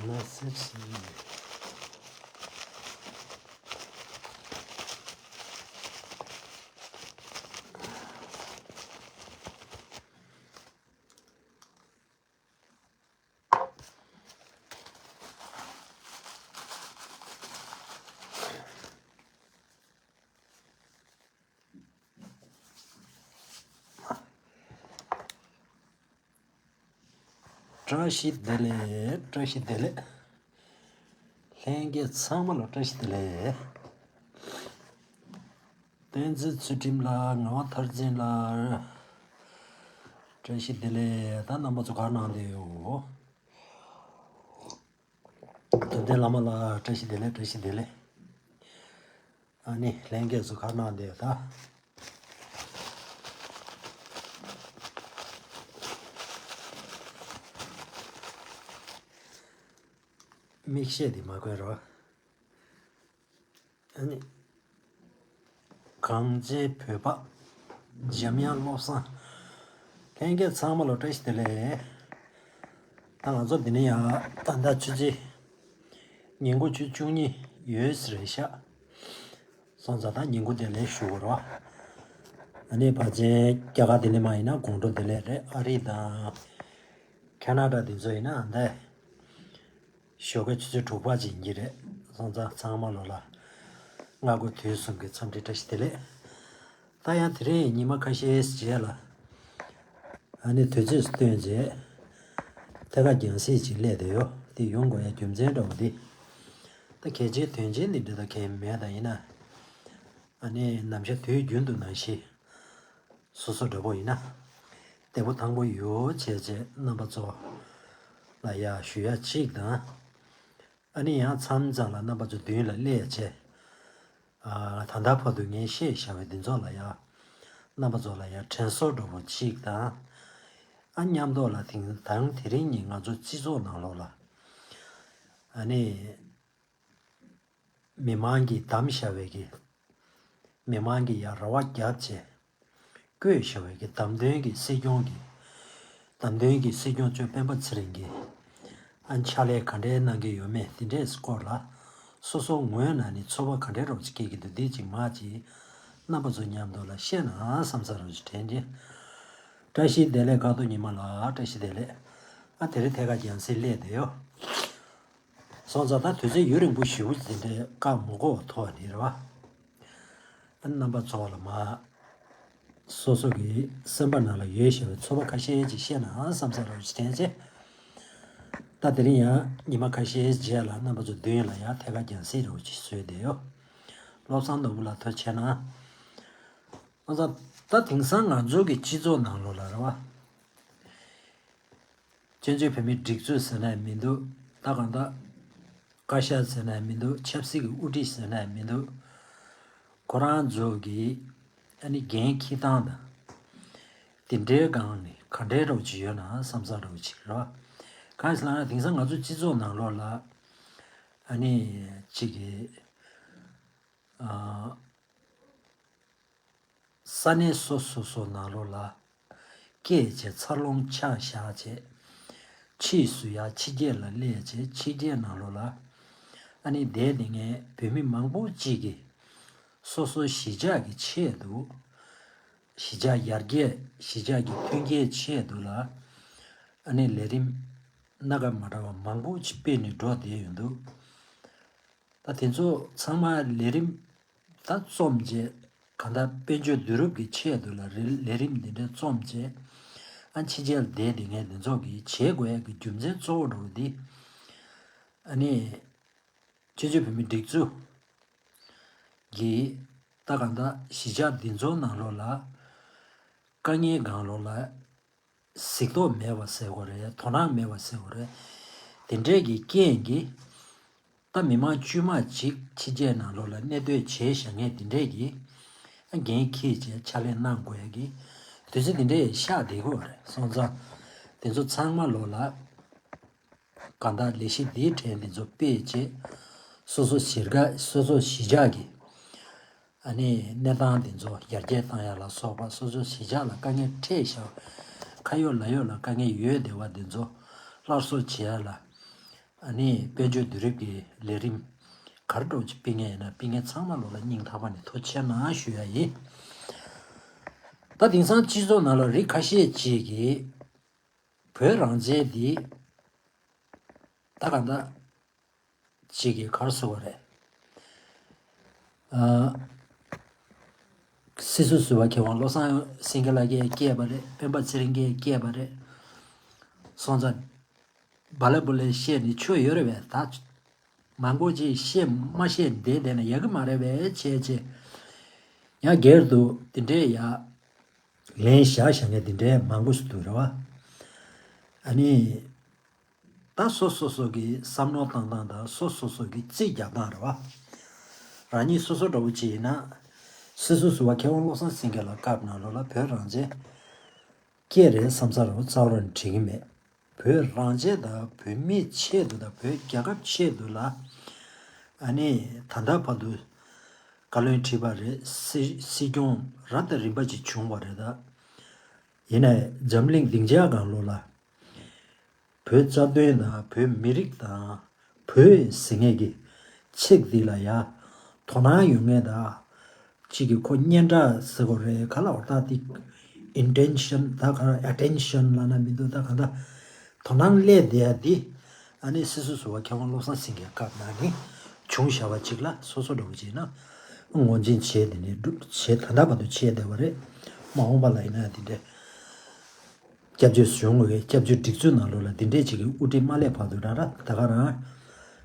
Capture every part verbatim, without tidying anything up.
ན་སེར་སེར། བཀྲ་ཤིས་བདེ་ལེགས། བཀྲ་ཤིས་བདེ་ལེགས། ལྷན་རྒྱས་ཚང་མ་ལ་བཀྲ་ཤིས་བདེ་ལེགས། བསྟན་འཛིན་ཚུལ་ཁྲིམས་ལགས། ངག་དབང་མཐར་ཕྱིན་ལགས། བཀྲ་ཤིས་བདེ་ལེགས། ད་རྣམ་པ་ཚོ་ག་གནང་བསྡད་ཡོད། ཐུབ་བསྟན་བླ་མ་ལགས། བཀྲ་ཤིས་བདེ་ལེགས། བཀྲ་ཤིས་བདེ་ལེགས། ཨ་ནི་ལྷན་རྒྱས་ཚོ་ག་གནང་བསྡད་ཡོད་ད། མིག་ཤེལ་འདི་མ་གོན་རོགས། ཨ་ནི། གངས་ཅན་བོད་པ། འཇམ་དབྱངས་བློ་བཟང་། ལྷན་རྒྱས་ཚང་མ་ལ་བཀྲ་ཤིས་བདེ་ལེགས། ད་ང་ཚོ་འདི་ནས་ཡང་ད་ལྟ་ཆུ་ཚོད་ཉིན་གུང་ཆུ་ཚོད་བཅུ་གཉིས་ཡོལ་ཟིན་རེད་ཤག་སོང་ཙང་ད་ཉིན་གུང་བདེ་ལེགས་ཞུ་དགོས་རེད་བ། ཨ་ནི་ཕལ་ཆེར་རྒྱ་གར་འདི་ནས་མ་ཡིན་ན་དགོང་དྲོ་བདེ་ལེགས་རེད། ཨ་རི་དང་ཁེ་ན་ཌ་འདི་ཚོ་ཡིན་ན་ད། ཞོགས་ཀ་ཆུ་ཚོད་དྲུག་པ་ཅིག་ཡིན་གྱི་རེད། སོང་ཙང་ཚང་མ་ལོ་ལ་སྔ་དགོང་དུས་གསུམ་གྱི་འཚམས་འདྲི་བཀྲ་ཤིས་བདེ་ལེགས། ད་ཡང་དེ་རིང་ཉི་མ་ཁ་ཤས་རྗེས་ལ་ཨ་ནི་དུས་ཚོད་བཏོན་རྗེས་ཐད་ཀར་རྒྱང་སྲིང་ཅིག་སླེབས་བསྡད་ཡོད། དེ་ཡོང་དགོས་ཡ་རྒྱུ་མཚན་འདྲ་བོ་འདི་ད་གལ་ཆེའི་དོན་ཆེན་འདི་འདྲ་ད་གལ་མེད། ད་ཡིན་ན་ཨ་ནི་ནམ་ཞག་དུས་རྒྱུན་དུ་ནང་བཞིན། སོ་སོ་འདྲ་པོ་ཡིན་ན། བདེ་པོ་ཐང་པོ་ཡོད་བྱས་བྱས་རྣམ་པ་ཚོ་ལ་ཡ་ཞུ་ཡ་གཅིག་དང་། ཨ་ནི་ཡང་མཚམས་མཚམས་ལ་རྣམ་པ་ཚོ་མདུན་ལ་སླེབས་བྱས། ཨ་ད་ལྟ་བར་དུ་ངས་བཤད་བཞག་པའི་འདི་ཚོ་ལ་ཡ། རྣམ་པ་ཚོ་ལ་ཡ་དྲན་གསོ་འདྲ་པོ་གཅིག་དང་། ཨ་མཉམ་དུ་ལ་དེང་དང་དེ་རིང་ཉིན་ང་ཚོ་སྤྱི་ཚོགས་ནང་ལོགས་ལ། ཨ་ནི། མི་མང་གིས་བདམས་བཞག་པའི་གི། མི་མང་གིས་ཡར་རེ་བ་བརྒྱབ་བྱས། བསྐོས་བཞག་པའི་གི་བདམས་ཐོན་གྱི་སྲིད་སྐྱོང་གི། བདམས་ཐོན་གྱི་སྲིད་སྐྱོང་གཙོས་སྤེན་པ་ཚེ་རིང་གི། ཨ་ཕྱག་ལས་ག་འདྲའི་གནང་གི་ཡོད་མེད་དེ་འདྲའི་སྐོར་ལ། སོ་སོ་ངོས་ནང་ནས་ཚོར་བ་ག་འདྲའི་རོབ་ཅིག་སྐྱེ་གི་འདུག་འདི་ཅིག་མ་ཅིག་རྣམ་པ་ཚོ་མཉམ་དུ་ལ་བཤད་ན་བསམ་ས་རོབ་ཅིག་དྲན་གྱི། བཀྲ་ཤིས་བདེ་ལེགས། དགའ་ཏོ་ཉི་མ་ལགས། བཀྲ་ཤིས་བདེ་ལེགས། ཨ་དེ་རིང་ཐད་ཀར་རྒྱང་སྲིང་སླེབས་བསྡད་ཡོད། སོང་ཙང་ད་དུས་ཚོད་ཡུན་རིང་པོ་ཞེ་པོ་ཅིག་དེ་འདྲའི་བཀག་མ་དགོས་པ་ཐོག་ནས་རེད་བ། ཨ་རྣམ་པ་ཚོ་ལ་མ། སོ་སོ་གི་སེམས་པ་ནང་ལ་ཡོད་བཞིན་པའི་ཚོར་བ་ཁ་ཤས་ཅིག་བཤད་ན་བསམ་ས་རོབ་ཅིག་དྲན་ཆེ། ད་དེ་རིང་ཡང་ཉི་མ་ཁ་ཤས་རྗེས་ལ་རྣམ་པ་ཚོ་མདུན་ལ་ཡང་ཐད་ཀར་རྒྱང་སྲིང་རོབ་ཅིག་བཟོས་བསྡད་ཡོད། བློ་བཟང་ནོར་བུ་ལགས་ཐུགས་རྗེ་གནང་། ཨ་ཙང་། ད་དེང་སང་ང་ཚོ་གི་སྤྱི་ཚོགས་ནང་ལོགས་ལ་རེད་བ། བཙན་བྱོལ་བོད་མིའི་སྒྲིག་འཛུགས་ཟེར་ན་ཡང་མི་འདུག་ད་གང་ལྟར། བཀའ་ཤག་ཟེར་ན་ཡང་མི་འདུག་ཆབ་སྲིད་ཀྱི་དབུ་ཁྲིད་ཟེར་ན་ཡང་མི་འདུག་ཁོ་རང་ཚོ་གི་ཨ་ནི་འགན་འཁྱེར་སྟངས་དང་། དེ་འདྲའི་སྒང་ནས་ག་འདྲའི་རོབ་ཅིག་ཡོད་ན་བསམ་ས་རོབ་ཅིག་རེད་བ། གང་ཡིན་ཟེར་ན་དེང་སང་ང་ཚོ་སྤྱི་ཚོགས་ནང་ལོགས་ལ་ཨ་ནི་གཅིག་གི། ས་གནས་སོ་སོ་སོ་ནང་ལོགས་ལ་སྐད་བྱས་འཚར་ལོངས་ཆགས་བཞག་བྱས། ཕྱིས་སུ་ཡང་ཕྱི་རྒྱལ་ལ་སླེབས་བྱས་ཕྱི་རྒྱལ་ནང་ལོགས་ལ་ཨ་ནི་བསྡད་དེ་ངས་བོད་མི་མང་པོ་གཅིག་གིས་སོ་སོའི་གཞིས་ཆགས་ཀྱི་ཆེད་དུ། གཞིས་ཆགས་ཡར་རྒྱས་གཞིས་ཆགས་ཀྱི་མཐུན་རྐྱེན་ཆེད་དུ་ལ་ཨ་ནི་ལས་རིམ་སྣ་ཁ་མ་འདྲ་བ་མང་པོ་ཅིག་སྤེལ་ནས་འགྲོ་བསྡད་ཡོང་འདུག་ད་དེ་ཚོ་ཚང་མ་ལས་རིམ་ད་རྩོམ་བྱས། གང་ལྟར་དཔལ་འབྱོར་བསྡུ་རུབ་ཀྱི་ཆེད་དུ་ལ་རི་ལས་རིམ་འདི་འདྲ་རྩོམ་བྱས། ཨ་ཕྱི་རྒྱལ་བསྡད་དེ་ངས་འདི་ཚོ་གི་བྱེད་དགོས་ཡ་གི་རྒྱུ་མཚན་གཙོ་བོ་འདྲ་བོ་འདི། ཨ་ནི། སྤྱི་སྤྱོད་བོད་མིའི་སྒྲིག་འཛུགས་ཀྱི་ད་གང་ལྟར་གཞིས་ཆགས་འདི་ཚོ་ནང་ལོགས་ལ་དཀའ་ངལ་སྒང་ལོགས་ལ། གཟིགས་རྟོག་མེད་པ་ཟེར་དགོས་རེད། དོ་སྣང་མེད་པ་ཟེར་དགོས་རེད། དེ་འདྲས་ཀྱི་རྐྱེན་གྱིས་ད་མི་མང་དཀྱུས་མ་ཅིག་ཕྱི་རྒྱལ་ནང་ལོགས་ལ་གནས་སྡོད་བྱས་བཞག་མཁན་དེ་འདྲས་ཀྱིས་འགན་འཁྱེར་བྱས་ཕྱག་ལས་གནང་དགོས་ཡ་གི་དུས་ཚོད་དེ་འདྲས་ཤར་བསྡད་ཀྱི་ཡོད་རེད། སོང་ཙང་དེ་ཚོ་ཚང་མ་ལོགས་ལ་གང་ལྟར་ལས་གཞི་འདིའི་གྲས་འདི་ཚོ་སྤེལ་བྱས་སོ་སོ་གཞིས་ཀ་སོ་སོ་གཞིས་ཆགས་ཀྱི། ཨ་ནི་གནས་སྟངས་འདི་ཚོ་ཡར་རྒྱས་བཏང་ཡ་ལ་སོགས་པ་སོ་སོ་གཞིས་ཆགས་ལ་དཀའ་ངལ་འཕྲད་བཞག་ཁ་ཡོད་ལག་ཡོད་ལ་དཀའ་ངལ་ཡོད་བསྡད་པ་འདི་ཚོ་སླར་གསོ་བྱེད་ཡ་ལ་ ཨ་ནི་དཔལ་འབྱོར་དུས་རབས་ཀྱི་ལས་རིམ་ག་རེ་འདྲ་བོ་ཅིག་སྤེལ་མཁན་ཡིན་ན་སྤེལ་མཁན་ཚང་མ་ལོ་ལ་སྙིང་ཐག་པ་ནས་ཐུགས་རྗེ་ཆེ་གནང་ཞུ་ཡ་ཡིན། ད་དེང་སང་སྤྱི་ཚོགས་ནང་ལ་རིགས་ཁ་ཤས་ཅིག་གིས་བོད་རང་བཙན་འདི་ད་ག་འདྲ་ཅིག་གིས་ག་རེ་ཟེར་དགོས་རེད། ཨ། སྲིད་ཟུར་ཟུར་པ་མཁས་དབང་བློ་བཟང་སེང་གེ་ལགས་ཀྱིས་བཀལ་བ་རེད། སྤེན་པ་ཚེ་རིང་གིས་བཀལ་བ་རེད། སོང་ཙང་བ་ལེ་བུ་ལེ་བཤད་ནས་ཆོ་ཡོད་རེད་པས། ད་མང་པོ་ཅིག་བཤད་མ་བཤད་བསྡད་བསྡད་ན་ཡག་གི་མ་རེད་པས་བྱས་བྱས། ཡང་སྒེར་དུ་དེ་འདྲས་ཡ་ལན་བཞག་བཞག་མཁན་དེ་འདྲས་མང་པོ་ཞིག་འདུག་རེད་བ། ཨ་ནི། ད་སོ་སོ་སོ་གི་བསམ་བློ་བཏང་སྟངས་དང་སོ་སོ་སོ་གི་རྩིས་རྒྱག་སྟངས་རེད་བ། རང་ཉིད་སོ་སོ་འདྲ་བོ་ཅིག་ཡིན་ན། སྲིད་ཟུར་ཟུར་པ་མཁས་དབང་བློ་བཟང་སེང་གེ་ལགས་སྐབས་ནང་ལོགས་ལ་བོད་རང་བཙན་སྐད་རེད་བསམ་ས་རེད་བ། རྩ་བ་རང་དྲན་གི་མེད། བོད་རང་བཙན་དང་བོད་མིའི་ཆེད་དུ་དང་བོད་རྒྱལ་ཁབ་ཆེད་དུ་ལ། ཨ་ནི་ད་ལྟ་བར་དུ་བཀའ་བློན་ཁྲི་པ་རེད། སྲིད་སྲིད་སྐྱོང་རབ་དང་རིམ་པ་ཅིག་བྱུང་བ་རེད་ད། ཡིན་ནའི་འཛམ་གླིང་སྡིངས་ཆ་སྒང་ལོགས་ལ། བོད་རྩ་དོན་དང་བོད་མི་རིགས་དང་བོད་ཟེར་མཁན་གྱི་ཚིག་འདི་ལ་ཡ་དོ་སྣང་ཡོད་མཁན་དང་། གཅིག་གིས་ཁོ་སྙན་གྲགས་ཟེར་དགོས་རེད་ག་ལ་བར་ཐག་འདི་ཨིན་ཊེན་ཤན་ད་ག་རང་ཨེ་ཊེན་ཤན་ལབ་ན་མི་འདུག་ད་ག་ད་དོ་སྣང་སླེབས་བསྡད་ཡ་འདི་ཨ་ནི་སྲིད་ཟུར་ཟུར་པ་མཁས་དབང་བློ་བཟང་སེང་གེའི་སྐབས་ནང་ནས་བྱུང་བཞག་པ་ཅིག་ལ་སོ་སོ་འདྲ་བོ་ཅིག་ན་ངོས་འཛིན་བྱས་དེ་ནས་བསྒྲུབ་བྱས་ད་ལྟ་བར་དུ་བྱས་བསྡད་པ་རེད། མ་འོངས་པ་ལ་ཡིན་ན་ཡང་དེ་འདྲས། སྐྱབས་བཅོལ་གཞུང་གི་སྐྱབས་བཅོལ་སྒྲིག་འཛུགས་ནང་ལོགས་ལ་འདི་འདྲས་ཅིག་གི་དབུ་ཁྲིད་མ་སླེབས་བར་དུ་རང་ར་ད་ག་རང་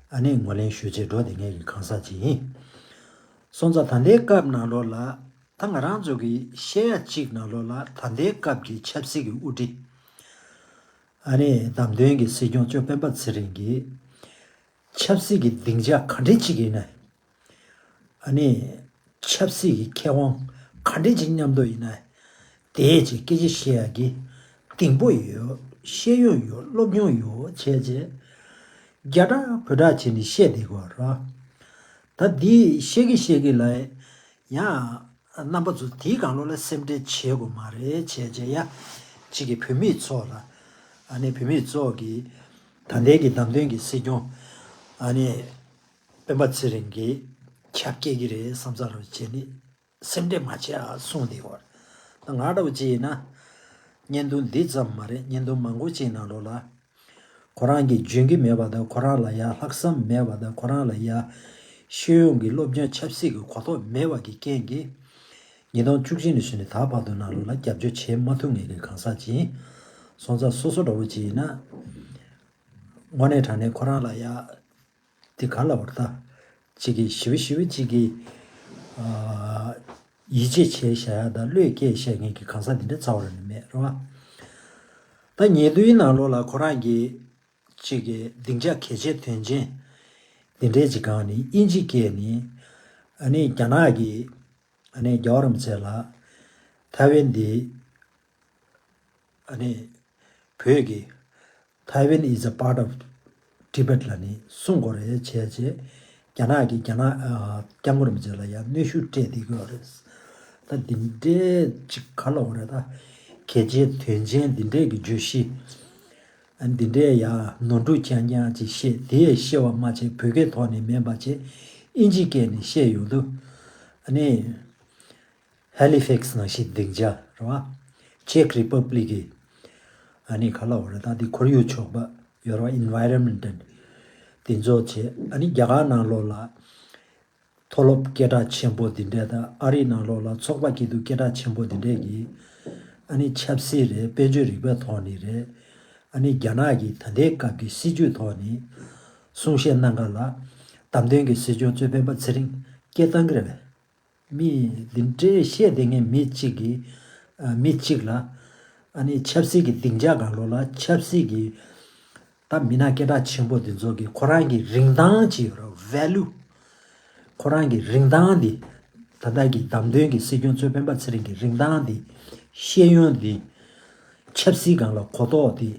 ཨ་ནི་ངོས་ལེན་ཞུ་བྱེད་འགྲོ་བསྡད་མཁན་གྱི་གང་ཟག་ཅིག་ཡིན། སོང་ཙང་ད་ལྟའི་སྐབས་ནང་ལོགས་ལ་ད་ང་རང་ཚོ་གི་བཤད་ཡ་གཅིག་ནང་ལོགས་ལ་ད་ལྟའི་སྐབས་ཀྱི་ཆབ་སྲིད་ཀྱི་དབུ་ཁྲིད་ཨ་ནི་བདམས་ཐོན་གྱི་སྲིད་སྐྱོང་གཙོས་སྤེན་པ་ཚེ་རིང་གིས་ཆབ་སྲིད་ཀྱི་སྡིངས་ཆ་ག་འདྲས་ཅིག་ཡིན་ན། ཨ་ནི། ཆབ་སྲིད་ཀྱི་མཁས་དབང་ག་འདྲས་ཅིག་མཉམ་དུ་ཡིན་ན། དེའི་ཅིག་སྐད་ཆ་བཤད་ཡག་གི་གདེང་པོ་ཡོད། ཤེས་ཡོན་ཡོད། སློབ་སྦྱོང་ཡོད་བྱས་བྱས། རྒྱ་གྲགས་བོད་གྲགས་བྱས་ནས་བཤད་བསྡད་དགོས་ར། ད་འདི་བཤད་ཀྱི་བཤད་ཀྱི་ལ་ཡང་རྣམ་པ་ཚོ་དེའི་སྒང་ལོགས་ལ་སེམས་ཁྲལ་བྱེད་དགོས་མ་རེད་བྱས་བྱས་ཡ། གཅིག་གི་བོད་མིའི་ཚོགས་ལ། ཨ་ནི་བོད་མིའི་ཚོགས་ཀྱི་ད་ལྟའི་གི་བདམས་ཐོན་གྱི་སྲིད་སྐྱོང་ཨ་ནི། སྤེན་པ་ཚེ་རིང་གིས་ཁྱབ་སྐྱེ་གི་རེད་བསམ་ས་རུ་བྱས་ནས་སེམས་ཁྲལ་མ་བྱེད་ཨ་གསུངས་དེ་བར། ད་ང་འདྲ་བོ་ཅིག་ཡིན་ན། བརྙན་ཐུང་འདི་ཙམ་མ་རེད། བརྙན་ཐུང་མང་པོ་ཅིག་ནང་ལོགས་ལ། ཁོ་རང་གིས་འཇོན་གྱི་མེད་པ་དང་ཁོ་རང་ལ་ཡ་ལྷག་བསམ་མེད་པ་དང་ཁོ་རང་ལ་ཡ་ཤེས་ཡོན་གྱི་སློབ་སྦྱོང་ཆབ་སྲིད་ཀྱི་གོ་རྟོགས་མེད་པ་གི་རྐྱེན་གྱིས། ཉིས་སྟོང་བཅུ་གཅིག་ནས་བཟུང་ནས་ད་བར་དུ་ནང་ལོགས་ལ་རྒྱབ་སྐྱོར་བྱེད་མ་ཐུབ་མཁན་གྱི་གང་ཟག་ཅིག་ཡིན། སོང་ཙང་སོ་སོ་འདྲ་བོ་ཅིག་ཡིན་ན། དངོས་གནས་དྲང་གནས་ཁོ་རང་ལ་ཡ། དེ་ག་ལ་བར་ཐག་གཅིག་གིས་ཞི་བ་ཞི་བ་གཅིག་གིས། ཨ། ཡིད་ཆེས་བྱས་བཞག་ཡ་དང་བློས་བཀལ་བཞག་མཁན་གྱི་གང་ཟག་འདི་འདྲ་རྩ་བ་རང་ནས་མེད་རེད་བ། ད་ཉེ་དུས་ནང་ལོགས་ལ་ཁོ་རང་གིས་གཅིག་གིས་སྡིངས་ཆ་གལ་ཆེ་དོན་ཆེན་འདི་འདྲའི་ཅིག་སྒང་ནས་དབྱིན་ཇི་སྐད་ནས་ཨ་ནི་རྒྱ་ནག་གི་ཨ་ནི་རྒྱལ་བ་རིན་པོ་ཆེ་ལ་ཐའེ་ཝན་འདི། ཨ་ནི། བོད་ཀྱི། Taiwan is a part of Tibet ལབ་ནས་གསུང་དགོས་རེད་བྱས་བྱས། རྒྱ་ནག་གིས་རྒྱ་ནག་ཨ། སྐྱབས་མགོན་རིན་པོ་ཆེ་ལ་ཡང་གནོན་ཤུགས་སྤྲད་བསྡད་ཀྱི་ཡོད་རེད། ད་འདི་འདྲའི་ཅིག་ག་ལབ་དགོས་རེད་ད། གལ་ཆེ་དོན་ཆེན་འདི་འདྲའི་གི་བརྗོད་གཞི། ཨ་འདི་འདྲའི་ཡང་ནོར་འཁྲུལ་རྐྱང་རྐྱང་ཅིག་བཤད་དེ་ཡང་བཤད་པ་མ་བྱས་བོད་སྐད་ཐོག་ནས་མིན་པ་བྱས་དབྱིན་ཇིའི་སྐད་ནས་བཤད་ཡོང་དུས། ཨ་ནི། Halifax ནང་བཞིན་སྡིངས་ཆ་རེད་བ། Czech Republic གི་ཨ་ནི་ག་ལབ་དགོས་རེད་ད་འདི་ཁོར་ཡུག་ཕྱོགས་པ་ཡོད་རེད་བ། Environment འདི་ཚོ་བྱས། ཨ་ནི་རྒྱ་གར་ནང་ལོགས་ལ་མཐོ་སློབ་སྐད་གྲགས་ཆེན་པོ་འདི་འདྲས་དང་ཨ་རི་ནང་ལོགས་ལ་ཚོགས་པ་སྐྱིད་སྡུག་སྐད་གྲགས་ཆེན་པོ་འདི་འདྲས་ཀྱི་ཨ་ནི་ཆབ་སྲིད་རེད། དཔལ་འབྱོར་རིག་པའི་ཐོག་ནས་རེད། ཨ་ནི་རྒྱ་ནག་གི་ད་ལྟའི་སྐབས་ཀྱི་སྲིད་བྱུས་ཐོག་ནས་གསུང་བཤད་གནང་ག་ལ་བདམས་ཐོན་གྱི་སྲིད་སྐྱོང་གཙོས་སྤེན་པ་ཚེ་རིང་སྐད་བཏང་གི་རེད་པས། མི་འདི་འདྲའི་བཤད་བསྡད་མཁན་མི་གཅིག་གིས་ཨ། མི་གཅིག་ལ་ཨ་ནི་ཆབ་སྲིད་ཀྱི་སྡིངས་ཆ་སྒང་ལོགས་ལ་ཆབ་སྲིད་ཀྱི་ད་མི་སྣ་སྐད་གྲགས་ཆེན་པོ་འདི་ཚོ་གིས་ཁོ་རང་གི་རིན་ཐང་ཅིག་ཡོད་ར། Value ཁོ་རང་གི་རིན་ཐང་འདི་ད་ལྟ་གི་བདམས་ཐོན་གྱི་སྲིད་སྐྱོང་གཙོས་སྤེན་པ་ཚེ་རིང་གི་རིན་ཐང་འདི་ཤེས་ཡོན་འདི་ཆབ་སྲིད་སྒང་ལ་གོ་རྟོགས་འདི་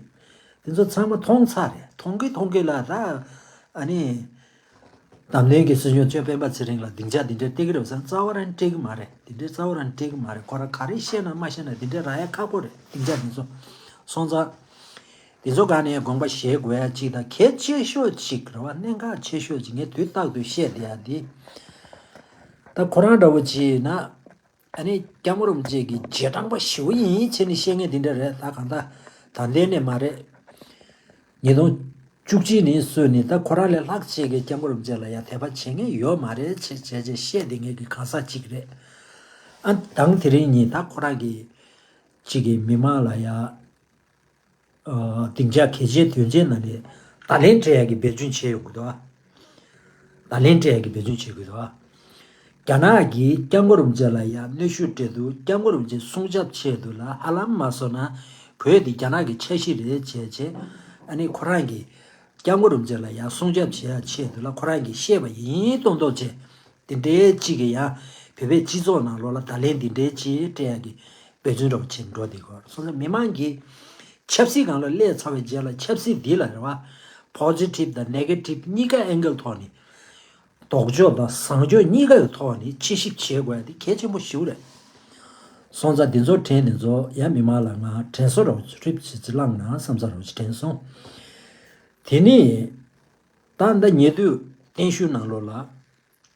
འདི་ཚོ་ཚང་མ་མཐོང་ཚར་རེད། མཐོང་གི་མཐོང་གི་ལ་ད་ཨ་ནི། བདམས་ཐོན་གྱི་སྲིད་སྐྱོང་གཙོས་སྤེན་པ་ཚེ་རིང་ལ་སྡིངས་ཆ་འདི་འདྲའི་སྟེར་གྱི་རེད་བསམ་རྩ་བ་རང་སྤྲད་ཀྱི་མ་རེད། འདི་འདྲའི་རྩ་བ་རང་སྤྲད་ཀྱི་མ་རེད། ཁོ་རང་ག་རེ་བཤད་ན་མ་བཤད་ན་འདི་འདྲའི་རག་ཡ་ཁག་པོ་རེད། སྡིངས་ཆ་འདི་ཚོ་སོང་ཙང་ དེ་ཚོ་ག་ནས་དགོངས་པ་བཞེས་དགོས་ཡ་གཅིག་དང་། གལ་ཆེ་ཤོས་གཅིག་རེད་བ། གནད་འགག་ཆེ་ཤོས་གཅིག་ངས་དུས་རྟག་ཏུ་བཤད་བསྡད་ཡ་འདི། ད་ཁོ་རང་འདྲ་བོ་གཅིག་ཡིན་ན། ཨ་ནི་སྐྱབས་མགོན་རིན་པོ་ཆེ་གི་རྗེས་འབྲང་པ་ཞེ་པོ་ཡིན་བྱས་ནས་བཤད་མཁན་དེ་འདྲ་རེད། ད་གང་ལྟར་ད་ལྟའི་ནས་མ་རེད། ཉིས་སྟོང་བཅུ་གཅིག་ནས་བཟུང་ནས་ད་ཁོ་རང་ལས་ལྷག་ཅིག་གིས་སྐྱབས་མགོན་རིན་པོ་ཆེ་ལ་ཡ་དད་པ་བྱེད་མཁན་ཡོད་མ་རེད་ཅེས་བྱས་བྱས་བཤད་བསྡད་མཁན་གྱི་གང་ཟག་ཅིག་རེད། ཨ་དང་དེ་རིང་ཉིན་ད་ཁོ་རང་གིས་ཅིག་གིས་མི་མང་ལ་ཡ་ཨ་སྡིངས་ཆ་གལ་ཆེན་དོན་ཆེན་ནང་ནས་བརྡ་ལན་སྤྲད་ཡག་གི་འབད་བརྩོན་བྱས་ཡོང་གི་འདུག་ཨ། བརྡ་ལན་སྤྲད་ཡག་གི་འབད་བརྩོན་བྱེད་དགོས་འདུག་ཨ། རྒྱ་ནག་གིས་སྐྱབས་མགོན་རིན་པོ་ཆེ་ལ་ཡ་གནོན་ཤུགས་སྤྲད་འདུག། སྐྱབས་མགོན་རིན་པོ་ཆེ་སྲུང་སྐྱོབ་བྱས་འདུག་ལ། ཧ་ལམ་མ་སོང་ན་བོད་འདི་རྒྱ་ནག་གི་ཆ་ཤས་རེད་བྱས་བྱས། ཨ་ནི་ཁོ་རང་གིས་སྐྱབས་མགོན་རིན་པོ་ཆེ་ལ་ཡ་སྲུང་སྐྱོབ་བྱེད་ཡ་ཆེད་དུ་ལ་ཁོ་རང་གིས་བཤད་པ་ཡིན་མདོག་མདོག་བྱས། དེ་འདྲའི་གཅིག་གིས་ཡང་བོད་པའི་སྤྱི་ཚོགས་ནང་ལོགས་ལ་བརྡ་ལན་དེ་འདྲའི་གཅིག་སྤྲད་ཡག་གི་འབད་བརྩོན་འདྲ་བོ་བྱེད་འགྲོ་བསྡད་ཀྱི་ཡོད་རེད། སོང་ཙང་མི་མང་གིས་ཆབ་སྲིད་སྒང་ལ་སླེབས་ཚར་བའི་རྗེས་ལ་ཆབ་སྲིད་འདི་ལ་རེད་བ། positive་དང་negative་གཉིས་ཀ་angle་ཐོག་ནས། ལྡོག་ཕྱོགས་དང་བཟང་ཕྱོགས་གཉིས་ཀ་ཡི་ཐོག་ནས་དཔྱད་ཞིབ་བྱེད་དགོས་ཡ་དེ་གལ་ཆེན་པོ་ཞེ་པོ་རེད། སོང་ཙང་འདི་ཚོ་དྲན། འདི་ཚོ་ཡང་མི་མང་ལ་ང་དྲན་གསོ་འདྲ་བོ་རིབ་ཅིག་ཅིག་བསླངས་ན་བསམ་ས་འདྲ་བོ་ཅིག་དྲན་སོང་། དེ་ནས་ད་ལྟ་ཉེ་དུས་བརྟན་བཞུགས་ནང་ལོགས་ལ་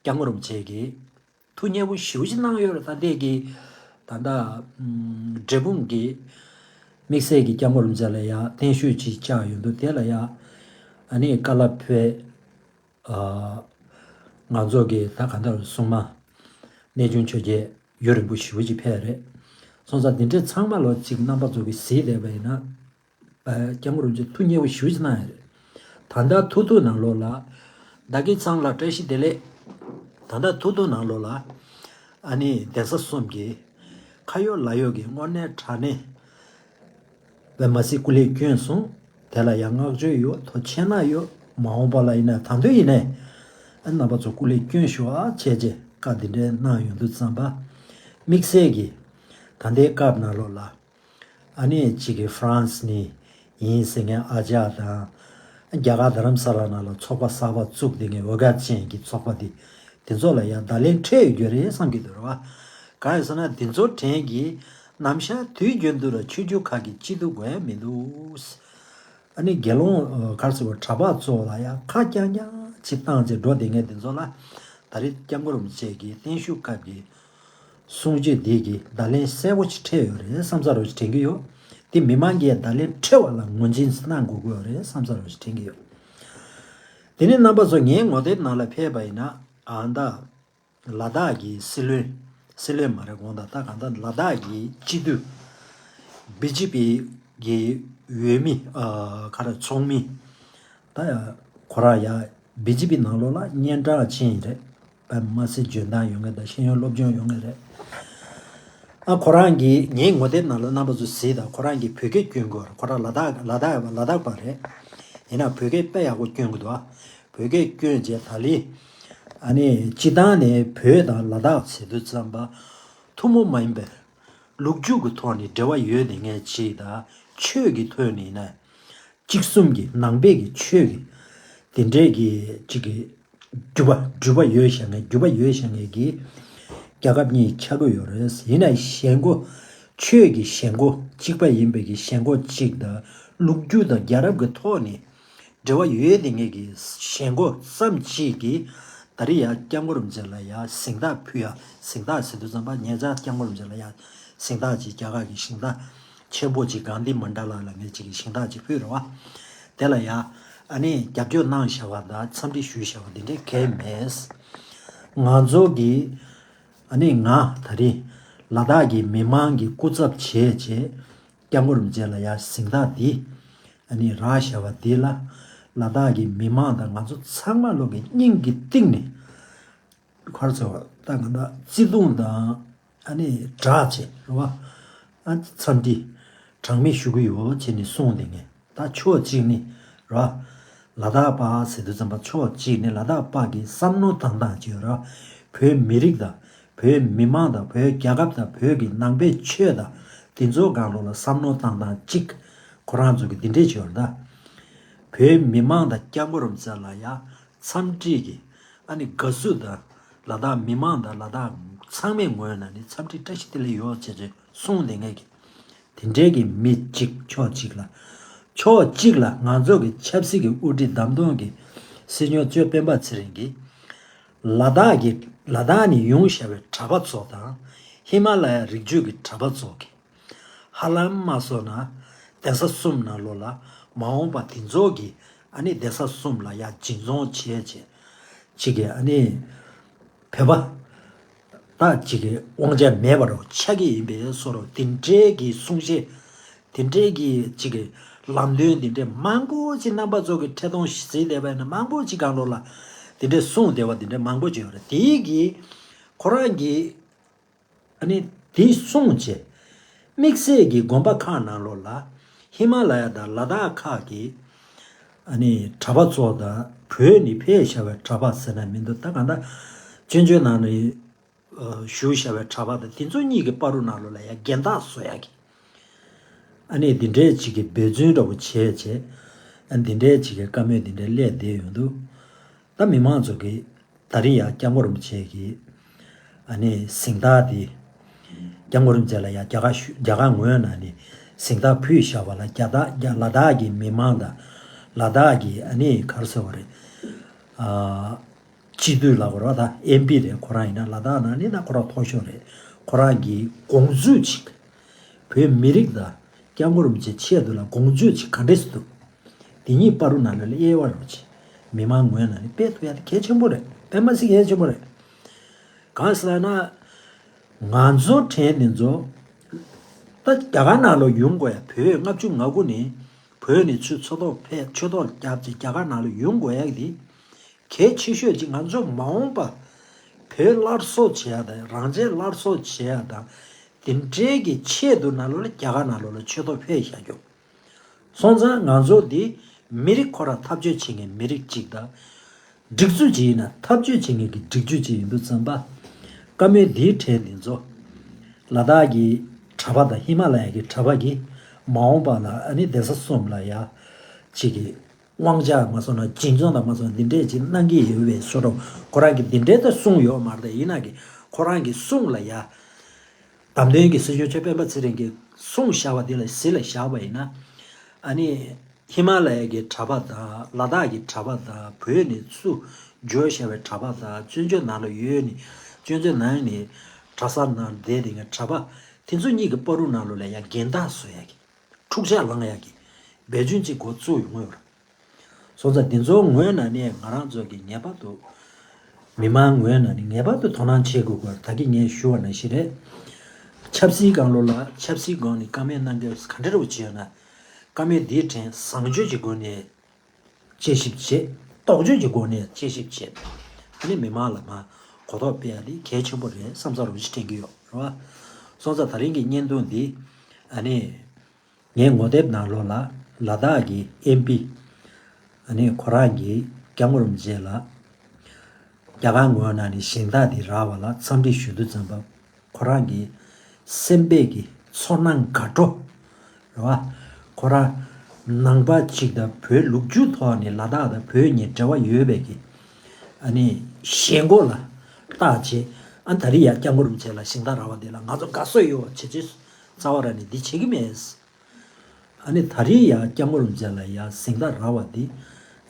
སྐྱབས་མགོན་རིན་པོ་ཆེ་གིས་ཐུགས་མཉེས་པོ་ཞེ་པོ་ཅིག་གནང་ཡོད་རེད། ད་ལྟའི་གི་ད་ལྟ་ཨམ་འབྲས་སྤུངས་ཀྱི་དམིགས་བསལ་གྱི་སྐྱབས་མགོན་རིན་པོ་ཆེ་ལ་ཡ་བརྟན་བཞུགས་ཅིག་བཅར་ཡོང་དུས་དེ་ལ་ཡ་ཨ་ནི་བཀའ་སློབ་ཕེབས། ཨ་ང་ཚོ་གི་ད་ག་འདྲ་སྲུང་མ་གནས་ཆུང་ཆོས་རྒྱལ་ཡུན་རིང་པོ་ཞེ་པོ་ཅིག་ཕེབས་རེད། སོང་ཙང་དེ་འདྲའི་ཚང་མ་ལོ་གཅིག་རྣམ་པ་ཚོ་གིས་གཟིགས་བསྡད་པ་ཡིན་ན། ཨ་སྐྱབས་མགོན་རིན་པོ་ཆེ་ཐུགས་མཉེས་པོ་ཞེ་པོ་ཅིག་གནང་ཡོད་རེད། ད་ལྟ་ཐུག་ཐུག་ནང་ལོགས་ལ་བདག་གིས་ཚང་ལ་བཀྲ་ཤིས་བདེ་ལེགས། ད་ལྟ་ཐུག་ཐུག་ནང་ལོགས་ལ་ཨ་ནི་གདན་ས་གསུམ་གྱི་ཁ་ཡོད་ལག་ཡོད་ཀྱི་དངོས་གནས་དྲང་གནས་པད་མ་སི་སྐུ་ལས་བསྐྱོན་སོང་། དེ་ལ་ཡང་བསྔགས་བརྗོད་ཡོད། ཐུགས་རྗེ་ཆེ་གནང་ཡོད། མ་འོངས་པ་ལ་ཡིན་ན་ད་དུང་ཡིན་ནའི་ཨ་རྣམ་པ་ཚོ་སྐུ་ལས་བསྐྱོན་ཤོག་ཨ་བྱས་རྗེས་བཀའ་འདི་འདྲའི་གནང་ཡོང་དུས་ཙམ་པ། དམིགས་བསལ་གྱིས་ད་ལྟའི་སྐབས་ནང་ལོགས་ལ་ཨ་ནི་གཅིག་གི་ཧྥ་རན་སི་ནས་ཡིན་ཟེར་མཁན་ཨ་ཅག་དང་། རྒྱ་གར་རྡ་རམ་ས་ལ་ནང་ལ་ཚོགས་པ་གསར་པ་བཙུགས་བསྡད་མཁན་འོས་འགན་ཅན་གྱི་ཚོགས་པ་འདི། དེ་ཚོ་ལ་ཡང་བརྡ་ལན་འཕྲད་ཡོད་རྒྱུ་རེད་བསམ་གྱི་འདུག་རེད་བ། གང་ཡིན་ཟེར་ན་དེ་ཚོ་དྲན་གྱིས་ནམ་ཞག་དུས་རྒྱུན་དུ་ལ་ཆོས་བརྒྱུད་ཁག་གི་སྤྱི་འཐུས་དགོས་ཡ་མི་འདུག། ཨ་ནི་དགེ་སློང་ག་རེ་ཟེར་བ་གྲྭ་པ་ཚོ་ལ་ཡང་ཁ་རྐྱང་རྐྱང་ཅིག་བཏང་བྱས་འགྲོ་བསྡད་མཁན་དེ་ཚོ་ལ་ད་རེས་སྐྱབས་མགོན་རིན་པོ་ཆེ་གིས་བརྟན་བཞུགས་སྐབས་ཀྱི་གསུང་ཆོས་འདི་གི་བརྡ་ལན་གསལ་པོ་ཅིག་འཕྲད་ཡོད་རེད་བསམ་ས་རོ་ཅིག་དྲན་གྱི་ཡོད། དེ་མི་མང་གིས་བརྡ་ལན་འཕྲད་པ་ལ་ངོས་འཛིན་གནང་དགོས་ཀྱི་ཡོད་རེད་བསམ་ས་རོ་ཅིག་དྲན་གྱི་ཡོད། དེ་ནས་རྣམ་པ་ཚོ་ངའི་ངོ་དེབ་ནང་ལ་ཕེབས་པ་ཡིན་ན་ཨ་ད་ལ་དྭགས་ཀྱི་སྲིད་བློན། སྲིད་བློན་མ་རེད་དགོངས་དག། ད་གང་ལྟར་ལ་དྭགས་ཀྱི་སྤྱི་འཐུས་བི་ཇེ་པི་གི་འོས་མི་ཨ་ག་རེ་ཚོགས་མི། ད་ཡ་ཁོ་རང་ཡ་བི་ཇེ་པི་ནང་ལོགས་ལ་སྙན་གྲགས་ཅན་རེད། པད་མ་སི་འཇོན་ཐང་ཡོད་མཁན་དང་ཤེས་ཡོན་སློབ་སྦྱོང་ཡོད་མཁན་རེད། ཨ་ཁོ་རང་གིས་ངའི་ངོ་དེབ་ནང་ལ་རྣམ་པ་ཚོ་གཟིགས་དང་། ཁོ་རང་གིས་བོད་སྐད་སྐྱོན་གྱི་ཡོད་རེད། ཁོ་རང་ལ་དྭགས་ལ་དྭགས་ལ་དྭགས་པ་རེད། ཡིན་ན་བོད་སྐད་དཔེ་ཡག་པོ་སྐྱོན་གྱི་འདུག་ཨ། བོད་སྐད་སྐྱོན་བྱས་ད་ལི། ཨ་ནི་སྤྱི་བཏང་ནས་བོད་དང་ལ་དྭགས་ཟེར་དུས་ཙམ་པ་ཐུན་མོང་མ་ཡིན་པའི་ལོ་རྒྱུས་ཀྱི་ཐོག་ནས་འབྲེལ་བ་ཡོད་བསྡད་མཁན་ཅིག་དང་། ཆོས་ཀྱི་ཐོག་ནས་ཡིན་ན། གཅིག་གསུམ་གྱི་ནང་པའི་གི་ཆོས་ཀྱི་དེ་འདྲའི་གི་གཅིག་གི་རྒྱུད་པ་རྒྱུད་པ་ཡོད་བཞག་མཁན། རྒྱུད་པ་ཡོད་བཞག་མཁན་གྱི་རྒྱལ་ཁབ་གཉིས་ཆགས་ཀྱི་ཡོད་རེད། ཡིན་ན་ཞེན་ཁོག་ཆོས་ཀྱི་ཞེན་ཁོག་གཅིག་པ་ཡིན་པའི་གི་ཞེན་ཁོག་གཅིག་དང་། ལོ་རྒྱུས་དང་རྒྱལ་རབས་ཀྱི་ཐོག་ནས་འབྲེལ་བ་ཡོད་བསྡད་མཁན་གྱི་ཞེན་ཁོག་ཙམ་གཅིག་གིས་ད་རེས་ཡ་སྐྱབས་མགོན་རིན་པོ་ཆེ་ལ་ཡ་གཟེངས་རྟགས་ཕུལ་ཡ། གཟེངས་རྟགས་ཟེར་དུས་ཙམ་པ་ཉེ་ཆར་སྐྱབས་མགོན་རིན་པོ་ཆེ་ལ་ཡ་གཟེངས་རྟགས་ཅིག་རྒྱ་གར་གྱི་གཟེངས་རྟགས་ཆེན་པོ་ཅིག་གྷན་དྷི་མན་ཌ་ལ་ལབ་མཁན་ཅིག་གི་གཟེངས་རྟགས་ཅིག་ཕུལ་རེད་བ། དེ་ལ་ཡ་ཨ་ནི་རྒྱབ་སྐྱོར་གནང་བཞག་པ་དང་འཚམས་འདྲི་ཞུས་བཞག་པ་དེ་འདྲའི་གང་ཡང་མེད། ང་ཚོ་གི་ཨ་ནི་ང་ད་རེས་ལ་དྭགས་ཀྱི་མི་མང་གི་སྐུ་ཚབ་བྱས་བྱས་སྐྱབས་མགོན་རིན་པོ་ཆེ་ལ་ཡ་གཟེངས་རྟགས་འདི་ཨ་ནི་རག་བཞག་པ་འདི་ལ་ལ་དྭགས་ཀྱི་མི་མང་དང་ང་ཚོ་ཚང་མ་ལོག་གི་སྙིང་གི་གཏིང་ནས་ག་རེ་ཟེར་བ་ད་ག་ད་བརྩེ་དུང་དང་ཨ་ནི་སྦྲགས་བྱས་རེད་བ། ཨ་འཚམས་འདྲི་གྲངས་མེད་ཞུ་གི་ཡོད་བྱས་ནས་གསུངས་བསྡད་མཁན། ད་ཕྱོགས་གཅིག་ནས་ར། ལ་དྭགས་པ་ཟེར་དུས་ཙམ་པ་ཕྱོགས་གཅིག་ནས་ལ་དྭགས་པ་གི་བསམ་བློ་བཏང་སྟངས་ཅིག་ཡོད་ར། བོད་མི་རིགས་དང་བོད་མི་མང་དང་བོད་རྒྱལ་ཁབ་དང་བོད་ཀྱི་ནང་པའི་ཆོས་དང་དེ་ཚོ་སྒང་ལོགས་ལ་བསམ་བློ་བཏང་སྟངས་གཅིག་ཁོ་རང་ཚོ་གི་འདི་འདྲས་ཅིག་ཡོད་ར་ད། བོད་མི་མང་དང་སྐྱབས་མགོན་རིན་པོ་ཆེ་ལ་ཡ་འཚམས་འདྲི་གི་ཨ་ནི་དགའ་བསུ་དང་། ལ་དྭགས་མི་མང་དང་ལ་དྭགས་ཚང་མའི་ངོས་ནས་ནི་འཚམས་འདྲི་བཀྲ་ཤིས་བདེ་ལེགས་ཡོད་ཅེས་ཅེས་གསུངས་བསྡད་མཁན་གྱི་དེ་འདྲའི་གི་མི་གཅིག་ཕྱོགས་གཅིག་ལ་ ཕྱོགས་གཅིག་ལ་ང་ཚོ་གི་ཆབ་སྲིད་ཀྱི་དབུ་ཁྲིད་བདམས་ཐོན་གྱི་སྲིད་སྐྱོང་གཙོས་སྤེན་པ་ཚེ་རིང་གིས་ལ་དྭགས་ཀྱི་ལ་དྭགས་ནས་ཡོང་བཞག་པའི་གྲྭ་པ་ཚོ་དང་ཧི་མ་ལ་ཡ་རི་རྒྱུད་ཀྱི་གྲྭ་པ་ཚོ་གི་ཧ་ལམ་མ་སོང་ན་གདན་ས་གསུམ་ནང་ལོགས་ལ་མ་འོངས་པ་དེ་ཚོ་གི་ཨ་ནི་གདན་ས་གསུམ་ལ་ཡ་སྦྱིན་བཙོང་བྱས་བྱས་ཅིག་གི་ཨ་ནི་བོད་པ་ད་ཅིག་གི་དབང་ཆ་མེད་པ་རུ་ཆགས་ཀྱི་ཡིན་པའི་བཟོ་འདྲ་དེ་འདྲའི་གི་གསུང་བཤད་དེ་འདྲའི་གི་ཅིག་གི་ལམ་སྟོན་དེ་འདྲའི་མང་པོ་ཅིག་རྣམ་པ་ཚོ་གི་འཕྲིན་གཏོང་གཟིགས་བསྡད་པ་ཡིན་ན་མང་པོ་ཅིག་སྒང་ལོགས་ལ་དེ་འདྲའི་གསུང་བསྡད་པ་དེ་འདྲའི་མང་པོ་ཅིག་ཡོད་རེད། དེའི་གི་ཁོ་རང་གི་ཨ་ནི་དེ་གསུངས་རྗེས་དམིགས་བསལ་གྱི་དགོན་པ་ཁག་ནང་ལོགས་ལ་ཧི་མ་ལ་ཡ་དང་ལ་དྭགས་ཁག་གི་ཨ་ནི་གྲྭ་པ་ཚོ་དང་བོད་ནས་ཕེབས་བཞག་པའི་གྲྭ་པ་ཟེར་ན་མི་འདུག་ད་གང་ལྟར་བཙན་བྱོལ་ནང་ནས་བཞུགས་བཞག་པའི་གྲྭ་པ་དང་དེ་ཚོ་གཉིས་ཀྱི་བར་དུ་ནང་ལོགས་ལ་ཡ་འགལ་ཟླ་བཟོ་ཡག་གི་ཨ་ནི་དེ་འདྲའི་ཅིག་གི་འབད་བརྩོན་འདྲ་པོ་བྱས་བྱས་ཨ་ནི་དེ་འདྲའི་ཅིག་གི་བཀའ་མོལ་དེ་འདྲའི་སླེབས་བསྡད་ཡོང་དུས། ད་མི་མང་ཚོ་གིས་ད་རེས་ཡང་སྐྱབས་མགོན་རིན་པོ་ཆེ་གི་ཨ་ནི་གཟེངས་རྟགས་དེ། སྐྱབས་མགོན་རིན་པོ་ཆེ་ལ་ཡང་རྒྱ་གར་ཤུ་རྒྱ་གར་ངོས་ནས་ནི་གཟེངས་རྟགས་ཕུལ་བཞག་པ་ལ་རྒྱ་དག་རྒྱ་ལ་དྭགས་ཀྱི་མི་མང་དང་ལ་དྭགས་ཀྱི་ཨ་ནི་ག་རེ་ཟེར་བ་རེད། ཨ་སྤྱི་འཐུས་ལ་གོ་ར་ད་ཨེམ་པི་རེད། ཁོ་རང་ཡིན་ན་ལ་དྭགས་ནང་ནི་ད་ཁོ་རང་མཐོ་ཤོས་རེད། ཁོ་རང་གི་དགོངས་ཚུལ་ཅིག་བོད་མི་རིགས་དང་སྐྱབས་མགོན་རིན་པོ་ཆེ་ཆེད་དུ་ལ་དགོངས་ཚུལ་ཅིག་ག་འདྲས་འདུག་དེ་གཉིས་བར་དུ་ནང་ལོགས་ལ་དབྱེ་བ་རོ་ཆེ། མི་མང་ངོས་ནས་ནི་སྤེལ་ཐུབ་ཡ་དེ་གལ་ཆེན་པོ་རེད། དཔེ་མ་སྲིད་གལ་ཆེན་པོ་རེད། གང་ཟེར་ན། ང་ཚོ་གྲས་འདི་ཚོ་ད་རྒྱ་གར་ནང་ལོགས་ཡོང་དགོས་ཡ། བོད་ལྔ་བཅུ་ང་དགུ་ནས་བོད་ནས་ཚུར་ཚོགས་ཐོག་ཕེབས་ཆོས་ཐོག་བརྒྱབ་ཅིག་རྒྱ་གར་ནང་ལོགས་ཡོང་དགོས་ཡ་དེ་གལ་ཆེ་ཤོས་ཅིག་ང་ཚོ་མ་འོངས་པ་བོད་སླར་གསོ་བྱེད་ཡ་དང་རང་བཙན་སླར་གསོ་བྱེད་ཡ་དང་དེ་འདྲའི་གི་ཆེད་དུ་ནང་ལོགས་ལ་རྒྱ་གར་ནང་ལོགས་ལ་ཆོས་ཐོག་ཕེབས་བཞག་རྒྱུ། སོང་ཙང་ང་ཚོ་འདི་མི་རིགས་ཁོ་རང་འཐབ་རྩོད་བྱེད་མཁན་མི་རིགས་གཅིག་དང་། སྒྲིག་འཛུགས་གཅིག་ཡིན་ན་འཐབ་རྩོད་བྱེད་མཁན་གྱི་སྒྲིག་འཛུགས་གཅིག་ཡིན་དུས་ཙམ་པ། བཀའ་མོལ་འདིའི་གྲས་འདི་ཚོ་ལ་དྭགས་ཀྱི་གྲྭ་པ་དང་ཧི་མ་ལ་ཡ་གི་གྲྭ་པ་གིས་མ་འོངས་པ་ལ་ཨ་ནི་གདན་ས་གསུམ་ལ་ཡ་གཅིག་གི་དབང་ཆ་མ་སོང་ན་སྦྱིན་བཙོང་དང་མ་སོང་ན་འདི་འདྲས་ཅིག་གནང་གི་ཡོད་པའི་བཟོ་འདྲ་ཁོ་རང་གིས་འདི་འདྲས་ད་གསུངས་ཡོད་མ་རེད། ཡིན་ན་གི་ཁོ་རང་གི་གསུང་ལ་ཡ། བདམས་ཐོན་གྱི་སྲིད་སྐྱོང་མཆོག་སྤེན་པ་ཚེ་རིང་གིས་གསུངས་བཞག་པ་དེ་ལ་གཞི་ལ་བཞག་པ་ཡིན་ན། ཨ་ནི་ཧི་མ་ལ་ཡ་གི་གྲྭ་པ་དང་ལ་དྭགས་ཀྱི་གྲྭ་པ་དང་བོད་ནས་ཚུར་འབྱོར་བཞག་པའི་གྲྭ་པ་དང་བཙན་བྱོལ་ནང་ལ་ཡོད་ནས་བཙན་བྱོལ་ནང་ནས་གྲྭ་ས་ནང་བསྡད་དེ་གི་གྲྭ་པ་དེ་ཚོ་གཉིས་ཀྱི་བར་དུ་ནང་ལོགས་ལ་ཡང་འགལ་ཟླ་བཟོ་ཡ་གི་འཁྲུག་ཆ་ལངས་ཡ་གི་འབད་བརྩོན་ཅིག་འགོ་བཙུགས་ཡོང་གི་ཡོད་རེད། སོང་ཙང་དེ་ཚོའི་ངོས་ནས་ནི་ང་རང་ཚོ་གི་ངེས་པར་དུ་མི་མང་ངོས་ནས་ནི་ངེས་པར་དུ་དོ་སྣང་བྱེད་དགོས་པར་ད་གིན་ངས་ཞུ་བ་ནང་བཞིན་རེད། ཆབ་སྲིད་སྒང་ལོགས་ལ་ཆབ་སྲིད་སྒང་ནས་བཀའ་མོལ་གནང་མཁན་ག་འདྲ་རུ་བྱས་ན་བཀའ་མོལ་འདིའི་དྲན་བཟང་སྤྱོད་ཀྱི་སྒོ་ནས་དཔྱད་ཞིབ་བྱེད། རྟོག་དཔྱོད་ཀྱི་སྒོ་ནས་དཔྱད་ཞིབ་བྱེད། ཨ་ནི་མི་མང་ལ་མ་གོ་རྟོགས་སྤེལ་ཡ་དེ་གལ་ཆེན་པོ་རེད་བསམ་ས་རུ་ཅིག་དྲན་གྱི་ཡོད་རེད་བ། སོང་ཙང་ད་རིང་གི་བརྙན་ཐུང་འདི་ཨ་ནི། ངའི་ངོ་དེབ་ནང་ལོགས་ལ་ལ་དྭགས་ཀྱི་ཨེམ་པི་ཨ་ནི་ཁོ་རང་གིས་སྐྱབས་མགོན་རིན་པོ་ཆེ་ལ་རྒྱ་གར་ངོས་ནས་ནི་གཟེངས་རྟགས་འདི་རག་པ་ལ་འཚམས་འདྲི་ཞུ་དུས་ཙམ་པ་ཁོ་རང་གི་སེམས་པའི་གི་ཚོར་སྣང་དགའ་སྤྲོ་རེད་བ། ཁོ་རང་ནང་པ་གཅིག་དང་བོད་ལུགས་རྒྱུད་ཐོག་ནས་ལ་དྭགས་དང་བོད་གཉིས་འབྲེལ་བ་ཡོད་པའི་གི་ཨ་ནི་ཞེན་ཁོག་ལ་བརྟག་བྱས་ཨ་ད་རེས་ཡ་སྐྱབས་མགོན་རིན་པོ་ཆེ་ལ་གཟེངས་རྟགས་རག་པ་འདི་ལ་ང་ཚོ་དགའ་བསུ་ཡོད་བྱེད་ཅེས་རྩ་བ་རང་ནས་འདི་བྱེད་ཀྱི་མེད། ཨ་ནི་ད་རེས་ཡང་སྐྱབས་མགོན་རིན་པོ་ཆེ་ལ་ཡང་གཟེངས་རྟགས་རག་པ་འདི་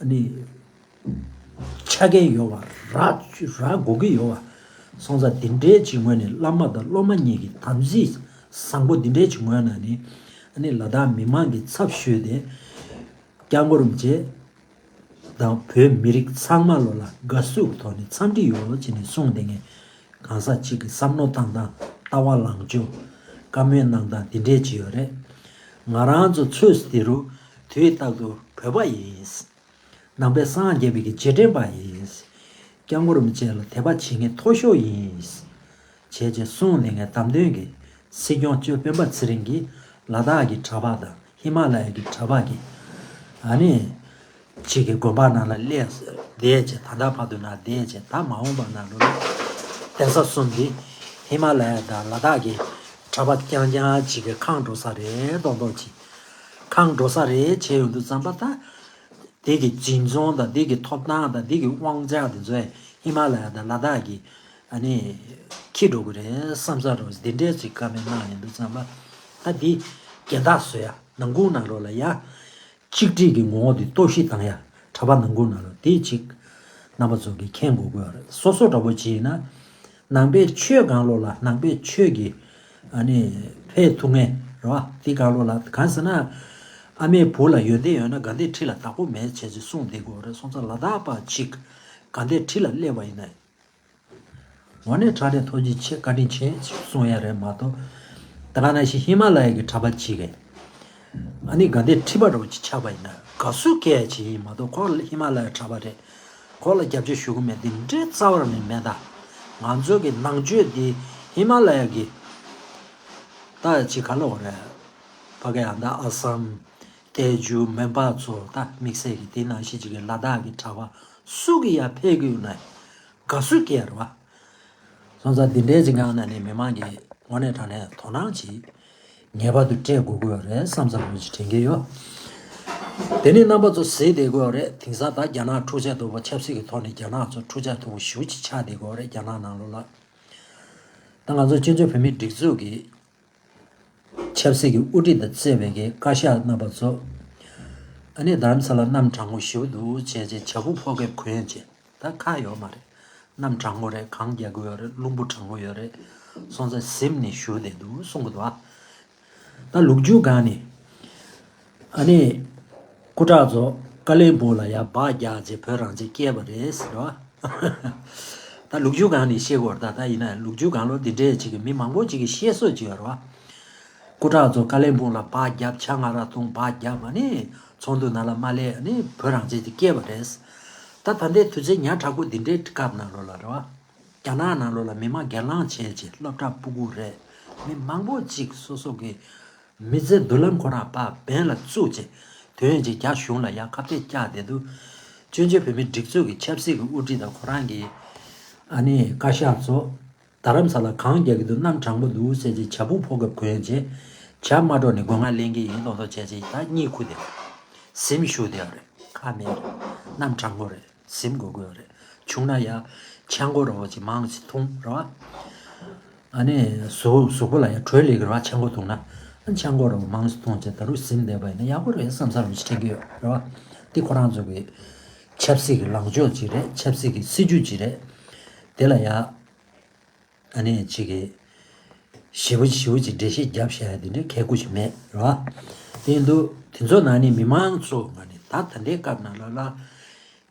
ཨ་ནི་ཆ་རྐྱེན་ཡོད་པ་རག་རག་དགོས་ཀྱི་ཡོད་པ། སོང་ཙང་འདི་འདྲའི་ཅིག་ངོས་ནས་བླ་མ་དང་སློབ་མ་གཉིས་ཀྱི་དམ་ཚིག་བཟང་པོ་འདི་འདྲའི་ཅིག་ངོས་ནས་ནི་ཨ་ནི་ལ་དྭགས་མི་མང་གི་ཚབ་ཞུས་ཏེ་སྐྱབས་མགོན་རིན་པོ་ཆེ་དང་བོད་མི་རིགས་ཚང་མ་ལོ་ལ་དགའ་བསུ་གི་ཐོག་ནས་འཚམས་འདྲི་ཡོད་ཅེས་ནས་གསུངས་བསྡད་མཁན་གང་ཟག་ཅིག་གི་བསམ་བློ་བཏང་སྟངས་ལྟ་བ་ལངས་ཕྱོགས་བཀའ་མོལ་གནང་སྟངས་འདི་འདྲས་ཅིག་ཡོད་རེད། ང་རང་ཚོ་ཚོས་དེ་རུ་དུས་རྟག་ཏུ་བོད་པ་ཡིན། ནང་པའི་སངས་རྒྱས་པའི་གི་རྗེས་དྲན་པ་ཡིན། སྐྱབས་མགོན་རིན་པོ་ཆེ་ལ་དད་པ་བྱེད་མཁན་མཐོ་ཤོས་ཡིན། བྱས་རྗེས་གསུངས་ལས་ངན་བདམས་ཐོན་གྱི་སྲིད་སྐྱོང་གཙོས་སྤེན་པ་ཚེ་རིང་གིས་ལ་དྭགས་ཀྱི་གྲྭ་པ་དང་ཧི་མ་ལ་ཡ་གི་གྲྭ་པ་གི་ཨ་ནི་ཅིག་གི་དགོན་པ་ནང་ལ་སླེབས་བསྡད་བྱས་ད་ལྟ་བར་དུ་ན་བསྡད་བྱས་ད་མ་འོངས་པ་ན་ལོ་ལ་གདན་ས་གསུམ་འདི་ཧི་མ་ལ་ཡ་དང་ལ་དྭགས་ཀྱི་གྲྭ་པ་རྐྱང་རྐྱང་ཅིག་གི་ཁེངས་འགྲོ་ས་རེད་མདོག་མདོག་ཅིག་ཁེངས་འགྲོ་ས་རེད་བྱས་ཡོང་དུས་ཙམ་པ་ད། དེ་གི་སྦྱིན་བཙོང་དང་དེ་གི་ཐོབ་ཐང་དང་དེ་གི་དབང་ཆ་དེ་ཚོ་ཧི་མ་ལ་ཡ་དང་ལ་དྭགས་ཀྱི་ཨ་ནི་འཁྱེར་འགྲོ་གི་རེད་བསམ་ས་རུ་འདི་འདྲའི་ཅིག་བཀའ་མོལ་གནང་ཡོང་དུས་ཙམ་པ་ད་འདི་འགལ་ཟླ་བཟོ་ཡ་ནང་ཁུལ་ནང་ལོགས་ལ་ཡ་ གཅིག་སྒྲིལ་གྱི་ངོ་བོ་དེ་རྟོགས་ཤིག་དང་ཡ། གྲྭ་པ་ནང་ཁུལ་ནང་ལ་དེ་གཅིག་རྣམ་པ་ཚོ་གིས་མཁྱེན་དགོས་ཀྱི་ཡོད་རེད། སོ་སོ་འདྲ་པོ་ཅིག་ཡིན་ན། ནང་པའི་ཆོས་སྒང་ལོགས་ལ་ནང་པའི་ཆོས་ཀྱི་ཨ་ནི་ཕན་ཐོགས་མཁན་རེད་བ། དེ་སྒང་ལོགས་ལ་གང་ཟེར་ན། ཨ་མའི་བུ་ལ་ཡོན་ཏན་ཡོད་ན་དགའ་ལྡན་ཁྲི་ལ་བདག་པོ་མེད་བྱས་ཅིག་གསུངས་བསྡད་དགོས་རེད། སོང་ཙང་ལ་དྭགས་པ་ཅིག་དགའ་ལྡན་ཁྲི་ལ་སླེབས་པ་ཡིན་ན། དངོས་གནས་དྲང་གནས་ཐུགས་རྗེ་ཆེ། བཀའ་དྲིན་ཆེ་ཞེས་གསུང་ཡ་རེད་མ་གཏོགས། ད་ག་ནང་བཞིན་ཧི་མ་ལ་ཡ་གི་གྲྭ་པ་གཅིག་གིས་ཨ་ནི་དགའ་ལྡན་ཁྲི་པ་འདྲ་པོ་ཅིག་ཆགས་པ་ཡིན་ན་དགའ་བསུ་སྐད་ཅིག་ཡིན་མ་གཏོགས། ཁོ་ཧི་མ་ལ་ཡ་གྲྭ་པ་རེད། ཁོ་ལ་རྒྱབ་སྐྱོར་ཞུ་གི་མེད། འདི་འདྲའི་རྩ་བ་ནས་མེད་ད། ང་ཚོ་གི་ནང་ཆོས་འདི་ཧི་མ་ལ་ཡ་གི་ད་ཅིག་ག་ལབ་དགོས་རེད། ཕ་གི་ཡང་ད་ཨ་སམ། ཏེ་ཇུ། མོན་པ་ཚོ་ད་དམིགས་བསལ་གྱི་དེ་ནང་བཞིན་ཅིག་གི་ལ་དྭགས་ཀྱི་གྲྭ་པ་སུ་གི་ཡ་ཕེབས་ཀྱི་ཡོད་ན་དགའ་བསུ་སྐྱེ་ར་བ། སོང་ཙང་འདི་འདྲའི་ཅིག་སྒང་ནས་ནི་མི་མང་གིས་དངོས་གནས་དྲང་གནས་དོ་སྣང་ཅིག་ངེས་པར་དུ་སྤྲད་དགོས་ཀྱི་ཡོད་རེད་བསམ་བསམ་རུ་ཅིག་དྲན་གྱི་ཡོད། དེ་ནི་རྣམ་པ་ཚོ་གཟིགས་བསྡད་ཀྱི་ཡོད་རེད། དེང་སང་ད་རྒྱ་ནག་འཁྲུག་ཆ་དོད་པོ་ཆབ་སྲིད་ཀྱི་ཐོག་ནས་རྒྱ་ནག་ཚོ་འཁྲུག་ཆ་དོད་པོ་ཞེ་པོ་ཅིག་ཆགས་བསྡད་ཀྱི་ཡོད་རེད་རྒྱ་ནག་ནང་ལོགས་ལ། ད་ང་ཚོ་བཙན་བྱོལ་བོད་མིའི་སྒྲིག་འཛུགས་ཀྱི་ཆབ་སྲིད་ཀྱི་དབུ་ཁྲིད་དང་བརྩེ་བའི་གི་བཀའ་ཤག་རྣམ་པ་ཚོ། ཨ་ནི་རྡ་རམ་ས་ལ་གནམ་གྲང་མོ་ཞེ་པོ་འདུག་བྱས་རྗེས་བྱ་ཕོ་ཕོ་རྒྱབ་གོན་རྗེས་ད་ཁག་ཡོད་མ་རེད། གནམ་གྲང་མོ་རེད། གངས་རྒྱག་གི་ཡོད་རེད། རླུང་བུ་གྲང་མོ་ཡོད་རེད། སོང་ཙང་གཟིམ་ནས་བཞུགས་བསྡད་འདུག་གསུང་གི་འདུག་ཨ། ད་ལུག་རྒྱུ་སྒང་ནས། ཨ་ནི། སྐུ་དྲག་ཚོ་ཀ་ལེན་སྦུག་ལ་ཡར་སྦག་རྒྱག་རྗེས་བོད་རང་བཙན་སྐྱེས་པ་རེད་ཟེར་བ། ད་ལུག་རྒྱུ་སྒང་ནས་བཤད་དགོས་རེད་ད། ད་ཡིན་ན་ལུག་རྒྱུ་སྒང་ལོ་འདི་འདྲས་ཅིག་གི་མི་མང་པོ་ཅིག་གིས་བཤད་སྲོལ་ཅིག་ཡོད་རེད་བ། སྐུ་དྲག་ཚོ་ཀ་ལེན་སྦུག་ལ་སྦག་རྒྱབ་ཆ་ང་ར་འཐུང་སྦག་རྒྱབ་ཨ་ནི་ཚོགས་འདུ་ནང་ལ་མ་སླེབས་ཨ་ནི་བོད་རང་བཙན་དེ་སྐྱེས་པ་རེད། ད་ད་ལྟའི་དུས་ཚོད་ཉག་ཕྲ་པོ་འདི་འདྲའི་སྐབས་ནང་ལོགས་ལ་རེད་བ། རྒྱ་ནག་ནང་ལོགས་ལ་མི་མང་སྒེར་ལངས་བྱས་རྗེས་སློབ་གྲྭ་སྤུ་གུ་རེད། མི་མང་པོ་ཅིག་སོ་སོ་གི་མི་ཚེ་མདུན་ལམ་ཁོ་རང་ཕར་འབེན་ལ་བཙུགས་རྗེས་དོན་གྱི་རྒྱ་གཞུང་ལ་ཡང་ཁ་གཏད་བཅག་བསྡད་འདུག་བཙན་བྱོལ་བོད་མིའི་སྒྲིག་འཛུགས་ཀྱི་ཆབ་སྲིད་ཀྱི་དབུ་ཁྲིད་དང་ཁོ་རང་གི་ཨ་ནི་བཀའ་ཤག་ཚོ་རྡ་རམ་ས་ལ་གངས་རྒྱག་གི་འདུག་གནམ་གྲང་པོ་འདུག་ཟེར་རྗེས་བྱ་ཕོ་ཕོ་རྒྱབ་གོན་རྗེས་བྱ་མ་འགྲོ་ནས་སྒོ་ང་ལེན་གྱི་ཡིན་མདོག་མདོག་བྱས་རྗེས་ད་གཉིད་ཁུག་བསྡད་རེད། གཟིམ་བཞུགས་བསྡད་རེད། ཁ་མེད་རེད། གནམ་གྲང་པོ་རེད། གཟིམ་དགོས་ཀྱི་ཡོད་རེད། བྱུང་ན་ཡ་ཆང་སྒོ་རོ་ཅིག་མང་ཞིག་འཐུང་རོ། ཨ་ནི་གཟུགས་གཟུགས་པོ་ལ་ཡ་དྲོད་ལེགས་རོ་ཆང་སྒོ་འཐུང་ན། ཨ་ཆང་སྒོ་རོ་མང་ཞིག་འཐུང་བྱས་ད་རུང་གཟིམ་བསྡད་པ་ཡིན་ན་ཡག་པོ་རེད་བསམ་ས་རུ་ཞིག་དྲན་གྱི་ཡོད་རོ། འདི་ཁོ་རང་ཚོ་གི་ཆབ་སྲིད་ཀྱི་ལངས་ཕྱོགས་ཅིག་རེད། ཆབ་སྲིད་ཀྱི་སྲིད་ཇུས་ཅིག་རེད། དེ་ལ་ཡ། ཨ་ནི་གཅིག་གིས་ཞེ་པོ་ཞེ་པོ་ཅིག་འགྲེལ་བཤད་བརྒྱབ་བཞག་ཡ་དེ་འདྲའི་ཁག་པོ་ཞིག་མེད་རེད་བ། དེ་ཡིན་དུས་དེ་ཚོ་ནང་ནས་མི་མང་ཚོ་ང་ནི་ད་ད་ལྟའི་སྐབས་ནང་ལ་ལ་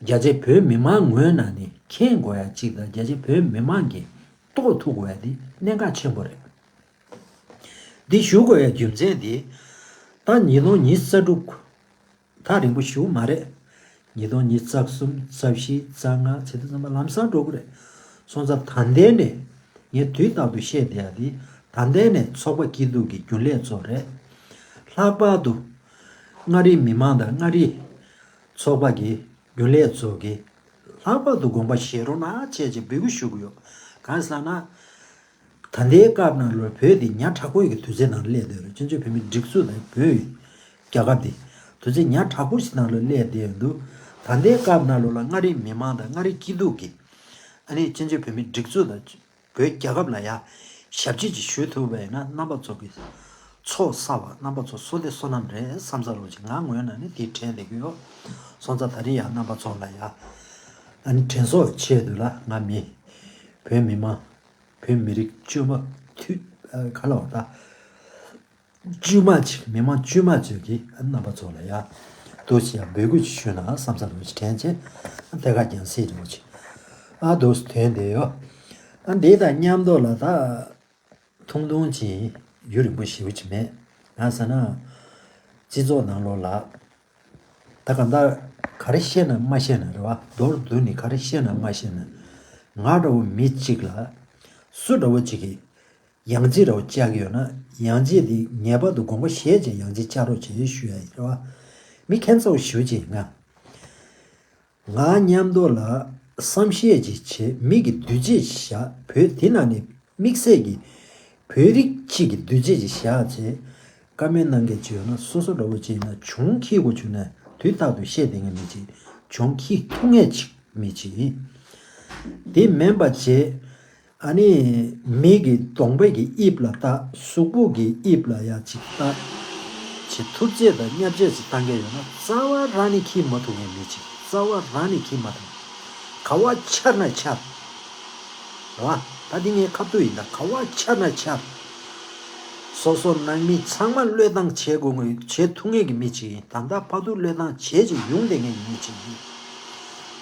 རྒྱ་ཆེ་བོད་མི་མང་ངོས་ནང་ནས་མཁྱེན་དགོས་ཡ་གཅིག་དང་རྒྱ་ཆེ་བོད་མི་མང་གིས་རྟོགས་ཐུབ་དགོས་ཡ་དེ་གནད་འགག་ཆེན་པོ་རེད། འདི་ཞུ་དགོས་ཡ་རྒྱུ་མཚན་དེ་ད་ཉིས་སྟོང་ཉི་ཤུ་རྩ་དྲུག་ཐག་རིང་པོ་ཞིག་མ་རེད། ཉིས་སྟོང་ཉི་ཤུ་རྩ་གསུམ་རྩ་བཞི་རྩ་ལྔ་བྱེད་དུས་ཙམ་པ་ལམ་སང་འགྲོ་གི་རེད། སོང་ཙང་ད་ལྟའི་ནས་ངས་དུས་རྟག་ཏུ་བཤད་བསྡད་ཡ་འདི་ད་ལྟའི་ནས་ཚོགས་པ་སྐྱིད་སྡུག་གི་རྒྱུན་ལས་ཚོ་རེད། ལྷག་པར་དུ་མངའ་རིས་མི་མང་དང་མངའ་རིས་ཚོགས་པ་གི་རྒྱུན་ལས་ཚོ་གི་ལྷག་པར་དུ་དགོངས་པ་བཞེས་རོགས་གནང་བྱས་ཅིག་འབོད་སྐུལ་ཞུ་གི་ཡོད། གང་ཟེར་ན། ད་ལྟའི་སྐབས་ནང་ལོ་བོད་འདི་ཉག་ཕྲ་པོ་ཡི་གི་དུས་ཚོད་ནང་སླེབས་བསྡད་རེད། བཙན་བྱོལ་བོད་མིའི་སྒྲིག་འཛུགས་དང་བོད་ཡི་རྒྱལ་ཁབ་འདི་དུས་ཚོད་ཉག་ཕྲ་པོ་ཞིག་ནང་ལ་སླེབས་བསྡད་ཡོད་འདུག་ད་ལྟའི་སྐབས་ནང་ལོ་ལ་མངའ་རིས་མི་མང་དང་མངའ་རིས་སྐྱིད་སྡུག་གི་ཨ་ནི་བཙན་བྱོལ་བོད་མིའི་སྒྲིག་འཛུགས་དང་བོད་རྒྱལ་ཁབ་ལ་ཡ་ཞབས་ཕྱི་ཅིག་ཞུ་ཐུབ་པ་ཡིན་ན་རྣམ་པ་ཚོ་གི་ཚོགས་བསགས་པ་རྣམ་པ་ཚོ་བསོད་བདེ་བསོད་ནམས་རེད་བསམ་ས་རོགས་ཅིག་ང་ངོས་ནས་ནི་དེ་དྲན་བསྡད་ཀྱི་ཡོད། སོང་ཙང་ད་རིང་ཡང་རྣམ་པ་ཚོ་ལ་ཡ་ཨ་ནི་དྲན་གསོ་ཆེད་དུ་ལ་ང་མི་བོད་མི་མང་བོད་མི་རིགས་དཀྱུས་མ་མཐུད་ཨ་ག་ལ་བ་ད་དཀྱུས་མ་ཅིག་མི་མང་དཀྱུས་མ་ཅིག་གིས་ཨ་རྣམ་པ་ཚོ་ལ་ཡ་འདུག་ཅིག་ཡང་འབོད་སྐུལ་ཅིག་ཞུས་ན་བསམ་ས་རོགས་ཅིག་དྲན་ཅིག་ཨ་དེ་ག་རྒྱང་སྲིང་རོགས་ཅིག་ཨ་འདུག་སེ་དོན་དེ་ཡོད། ཨ་འདི་དང་མཉམ་དུ་ལ་ད་ཐུང་ཐུང་ཅིག་ཡུན་རིང་པོ་ཞེ་པོ་ཅིག་མེད། ང་ཟེར་ན་སྤྱི་ཚོགས་ནང་ལོགས་ལ་ད་གང་ལྟར་ག་རེ་བཤད་ན་མ་བཤད་ན་རེད་བ། མདོར་བསྡུས་ནས་ག་རེ་བཤད་ན་མ་བཤད་ན་ང་འདྲ་བོ་མི་གཅིག་ལ་སུ་འདྲ་བོ་གཅིག་གིས་ཡང་རྩིས་འདྲ་བོ་བཅག་གི་ཡོད་ན་ཡང་རྩིས་དེ་ངེས་པར་དུ་དགོངས་པ་བཞེས་བྱས་ཡང་རྩིས་བཅག་རོགས་བྱེད་ཞུ་ཡ་ཡིན་རེད་བ། མི་ཁྱད་མཚར་པོ་ཞེ་པོ་ཅིག་ཡིན་ང་། ང་མཉམ་དུ་ལ་བསམ་ཤེས་ཅིག་བྱེད། མི་གི་འདུ་བྱེད་ཅིག་བཞག་བོད་དེ་ནང་ནས་དམིགས་བསལ་གྱི་བོད་རིགས་གཅིག་གི་འདུ་བྱེད་ཅིག་བཞག་བྱས་བཀའ་མོལ་གནང་མཁན་ཅིག་ཡོད་ན་སོ་སོ་འདྲ་བོ་ཅིག་ཡིན་ན་གྱོང་ཁེ་དགོས་བྱུང་ན་དུས་རྟག་ཏུ་བཤད་བསྡད་མཁན་མི་ཅིག་གྱོང་ཁེ་ཐུག་མཁན་ཅིག་མི་ཅིག་ཡིན། དེ་མིན་པ་བྱས། ཨ་ནི་མི་གི་གདོང་པའི་གི་དབྱིབས་ལ་ལྟ། གཟུགས་པོ་གི་དབྱིབས་ལ་ཡ་ཅིག་ལྟ། ཅིག་ཐུབ་ཚོད་དང་བརྙས་བཅོས་ཅིག་བཏང་གི་ཡོད་ན་རྩ་བ་རང་ནས་འཁྱེར་མ་ཐུབ་མཁན་མི་ཅིག་རྩ་བ་རང་ནས་འཁྱེར་མ་ཐུབ། ག་བ་འཕྱར་ན་འཕྱར། རེད་བ། ད་འདི་ངའི་ཁ་ཐུག་ཡིན། ད་ག་བ་འཕྱར་ན་འཕྱར། སོ་སོ་ནང་མི་ཚང་མ་བློས་བཏང་བྱེད་དགོས་ངོས་བྱེད་ཐུབ་མཁན་གྱི་མི་ཅིག་ཡིན། ད་ལྟ་བར་དུ་བློས་བཏང་བྱེད་ཅིག་ཡོང་བསྡད་མཁན་གྱི་མི་ཅིག་ཡིན།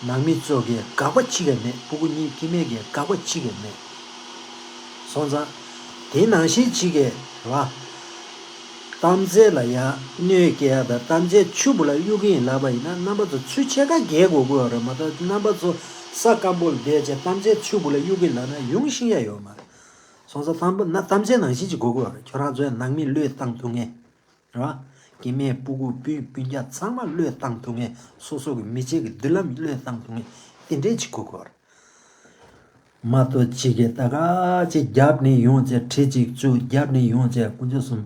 ནང་མི་ཚོ་གི་དགག་པ་ཅི་ག་མེད། སྤུ་གུ་གཉིས་སྐྱེ་མེད་ཀྱི་དགག་པ་ཅི་ག་མེད། སོང་ཙང་། དེ་ནང་བཞིན་ཅིག་གི་རེད་བ། གཏམ་ཚེ་ལ་ཡ་གནོད་སྐྱེལ་ཡ་དང་གཏམ་ཚེ་ཆུ་བུ་ལ་གཡུག་གིན་ལབ་པ་ཡིན་ན་རྣམ་པ་ཚོ་ཚུར་ཕྱེད་ཀ་རྒྱལ་དགོས་དགོས་པ་རེད་མ་གཏོགས། རྣམ་པ་ཚོ་ས་སྐམ་པོ་ལ་བསྡད་བྱས་གཏམ་ཚེ་ཆུ་བུ་ལ་གཡུག་གིན་ལབ་ན་ཡོང་ཤེས་ཡ་ཡོད་མ་རེད། སོང་ཙང་གཏམ་ན་གཏམ་ཚེ་ནང་བཞིན་ཅིག་དགོས་དགོས་པ་རེད། ཁྱོད་རང་ཚོའི་ནང་མི་བློས་བཏང་ཐུབ་མཁན། རེད་བ། སྐྱེ་དམན་སྤུ་གུ་སྤུན་སྤུན་ཀྱག་ཚང་མ་བློས་བཏང་ཐུབ་མཁན། སོ་སོ་གི་མི་ཚེ་གི་མདུན་ལམ་བློས་བཏང་ཐུབ་མཁན་དེ་འདྲས་ཅིག་དགོས་དགོས་པ་རེད། མ་གཏོགས་ཅིག་གིས་ད་ག་ཅིག་རྒྱབ་ནས་ཡོང་བྱས་གྲི་ཅིག་བཙུགས། རྒྱབ་ནས་ཡོང་བྱས་དཀོན་མཆོག་གསུམ་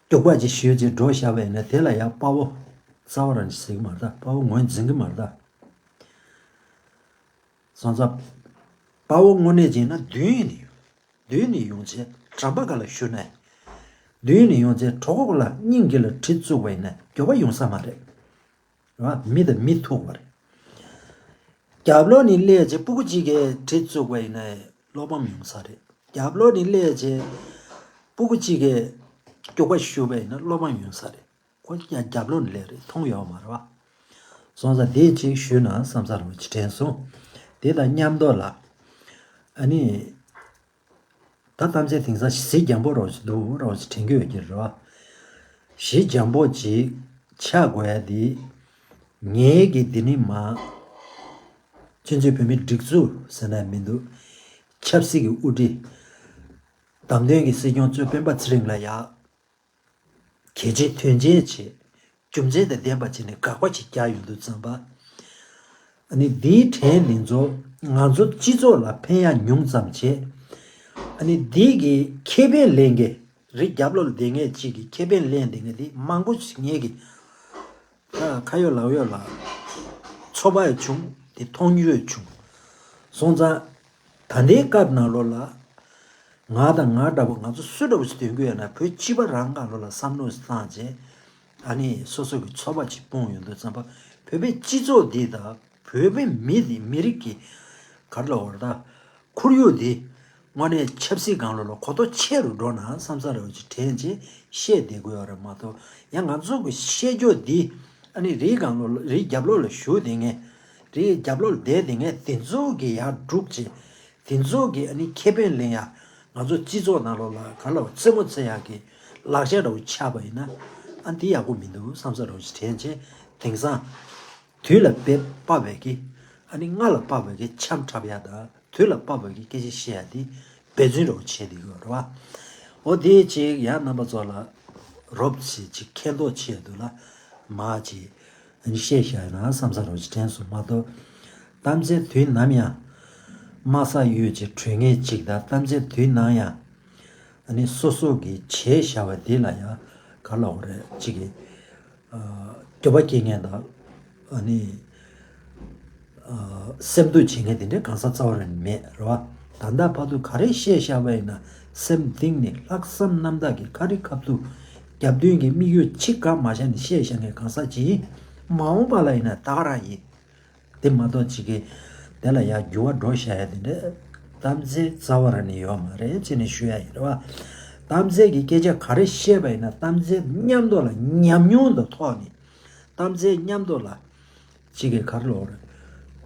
སྐྱོབ་པ་ཅིག་ཞུས་བྱས་འགྲོ་བཞག་པ་ཡིན་ན་དེ་ལ་ཡང་དཔའ་བོ་རྩ་བ་རང་ཅིག་ཟེར་གི་མ་རེད་ད། དཔའ་བོ་ངོས་འཛིན་གི་མ་རེད་ད། སོང་ཙང་། དཔའ་བོ་དངོས་གནས་ཅིག་ཡིན་ན་མདུན་ནས་ཡོང་། མདུན་ནས་ཡོང་བྱས་དྲན་པ་ག་ལ་ཞུ་ན། མདུན་ནས་ཡོང་བྱས་གྲོད་ཁོག་ལ་སྙིང་གི་ལ་གྲི་བཙུགས་པ་ཡིན་ན་སྐྱོབ་པ་ཡོང་ས་མ་རེད། རེད་བ། མི་དང་མི་ཐུག་པ་རེད། རྒྱབ་ལོགས་ནས་སླེབས་བྱས་སྤུ་གུ་གཅིག་གིས་གྲི་བཙུགས་པ་ཡིན་ན་བློ་ཕམ་ཡོང་ས་རེད། རྒྱབ་ལོགས་ནས་སླེབས་བྱས་སྤུ་གུ་གཅིག་གིས་སྐྱོབ་པ་ཞུས་པ་ཡིན་ན་བློ་ཕམ་ཡོང་ས་རེད། ཁོ་ཀྱང་རྒྱབ་ལོགས་ནས་སླེབས་རེད། མཐོང་ཡོད་མ་རེད་བ། སོང་ཙང་དེ་ཅིག་ཞུས་ན་བསམ་ས་རུ་ཅིག་དྲན་སོང་། དེ་དང་མཉམ་དུ་ལ། ཨ་ནི། ད་གཏམ་ཚེ་དེང་སང་གཟི་འཇམ་པོ་རོ་ཞིག་འདུག་རོ་ཞིག་དྲན་གྱི་ཡོད་ཀྱི་རེད་བ། གཟི་འཇམ་པོ་ཅིག་ཆགས་དགོས་ཡ་དེ། ངའི་གི་འདི་ནི་མ། ཆུང་ཆུང་བོད་མིའི་སྒྲིག་འཛུགས་ཟེར་ན་མི་འདུག་ཆབ་སྲིད་ཀྱི་དབུ་ཁྲིད། བདམས་ཐོན་གྱི་སྲིད་སྐྱོང་གཙོས་སྤེན་པ་ཚེ་རིང་ལ་ཡ། གལ་ཆེ་དོན་ཆེན་བྱས། རྒྱུ་མཚན་དང་ལྡན་པ་བྱས་ནས་དགག་པ་ཅིག་རྒྱག་ཡོང་དུས་ཙམ་པ། ཨ་ནི་འདིའི་ཕྲན་འདི་ཚོ་ང་ཚོ་སྤྱི་ཚོགས་ལ་ཕན་ཡག་ཉུང་ཙམ་བྱས། ཨ་ནི་འདི་གི་ཁེ་ཕན་ལེན་མཁན་རི་རྒྱབ་ལོགས་ལ་བསྡད་མཁན་ཅིག་གི་ཁེ་ཕན་ལེན་བསྡད་མཁན་འདི་མང་པོ་ཞིག་ངེད་ཀྱི་ཁ་ཡོད་ལག་ཡོད་ལ་ཚོར་བ་ཡང་བྱུང་། དེ་མཐོང་རྒྱུ་ཡང་བྱུང་། སོང་ཙང་། ད་ལྟའི་སྐབས་ནང་ལོགས་ལ། ང་དང་ང་འདྲ་པོ་ང་ཚོ་སུ་འདྲ་པོ་ཞིག་དོན་ཀུན་ཡོད་ན་བོད་སྤྱི་པ་རང་སྒང་ལོགས་ལ་བསམ་བློ་ཞིག་བཏང་རྗེས། ཨ་ནི་སོ་སོ་གི་ཚོར་བ་ཅིག་སྤུངས་ཡོང་དུས་ཙམ་པ། བོད་པའི་སྤྱི་ཚོགས་འདི་དང་བོད་པའི་མི་འདི་མི་རིགས་ཀྱི་ག་རེ་ལབ་དགོས་རེད་ད། ཁོར་ཡུག་འདི་དངོས་གནས་ཆབ་སྲིད་སྒང་ལོགས་ལ་གོ་རྟོགས་ཆེ་རུ་འགྲོ་ན་བསམ་ས་འདྲ་པོ་ཅིག་དྲན་རྗེས་བཤད་བསྡད་དགོས་ཡོད་རེད་མ་གཏོགས། ཡང་ང་ཚོ་གི་བཤད་རྒྱུ་འདི་ཨ་ནི་རིའི་སྒང་ལོགས་ལ་རིའི་རྒྱབ་ལོགས་ལ་བཞུགས་བསྡད་མཁན། རིའི་རྒྱབ་ལོགས་ལ་བསྡད་བསྡད་མཁན་དེ་ཚོ་གི་ཡར་སྒྲུག་བྱས། དེ་ཚོ་གི་ཨ་ནི་ཁེ་ཕན་ལེན་ཡ། ང་ཚོ་སྤྱི་ཚོགས་ནང་ལོགས་ལ་ག་ལ་རྩེད་མོ་རྩེ་ཡག་གི་ལག་ཆ་འདྲ་བོ་ཆགས་པ་ཡིན་ན་ཨ་འདི་ཡག་པོ་མི་འདུག་བསམ་ས་འདྲ་བོ་ཞིག་དྲན་བྱས། དེང་སང་དུས་ལ་དཔག་པའི་གི་ཨ་ནི་སྔ་ལ་དཔག་པའི་གི་འཆམ་འཁྲབ་ཡ་དང་དུས་ལ་དཔག་པའི་གི་སྐད་ཆ་བཤད་ཡ་དེ་འབད་བརྩོན་འདྲ་བོ་བྱས་བསྡད་ཡོད་རེད་བ། འོ་དེ་ཅིག་ཡང་རྣམ་པ་ཚོ་ལ་རོབ་ཙམ་ཅིག་མཁྱེན་རྟོགས་བྱེད་འདུག་ལ་མ་ཅིག་ཨ་ནི་བཤད་བཞག་ཡིན་ན་བསམ་ས་རོགས་ཀྱི་དྲན་སོང་མ་གཏོགས། གཏམ་ཚེ་དུས་ནམ་ཡང་དམའ་ས་གཡོས་ཀྱི་གྲོས་ངན་ཅིག་དང་། གཏམ་ཚེ་དུས་ནམ་ཡང་ཨ་ནི་སོ་སོ་གི་བྱས་བཞག་པ་འདི་ལ་ཡང་ག་ལབ་དགོས་རེད། ཅིག་གི་ཨ་སྐྱོ་བ་སྐྱེ་མཁན་དང་ཨ་ནི་ཨ་སེམས་སྡུག་བྱེད་མཁན་དེ་འདྲའི་གང་ཟག་རྩ་བ་རང་མེད་རེད་བ། ད་ལྟ་བར་དུ་ག་རེ་བཤད་བཞག་པ་ཡིན་ན་སེམས་གཏིང་ནས་ལྷག་བསམ་རྣམ་དག་གིས་ཁ་རི་ཁ་ཐུག་རྒྱབ་མདུན་གྱི་དམིགས་ཡུལ་གཅིག་གང་མ་བཞག་ནས་བཤད་བཞག་མཁན་གང་ཟག་ཅིག་ཡིན། མ་འོངས་པ་ལ་ཡིན་ན་ད་ག་རང་ཡིན། དེ་མ་གཏོགས་ཅིག་གིས་དེ་ལ་ཡང་འགྱུར་བ་འགྲོ་བཞག་ཡ་དེ་འདྲ་གཏམ་ཚེ་རྩ་བ་རང་ནས་ཡོད་མ་རེད་ཅེས་ནས་ཞུ་ཡ་ཡིན་རེད་བ། གཏམ་ཚེ་གི་སྐད་ཆ་ག་རེ་བཤད་པ་ཡིན་ན་གཏམ་ཚེ་མཉམ་དུ་ལ་ཉམས་མྱོང་དང་ཐོག་ནས་གཏམ་ཚེ་མཉམ་དུ་ལ་ཅིག་གི་ག་རེ་ལབ་དགོས་རེད།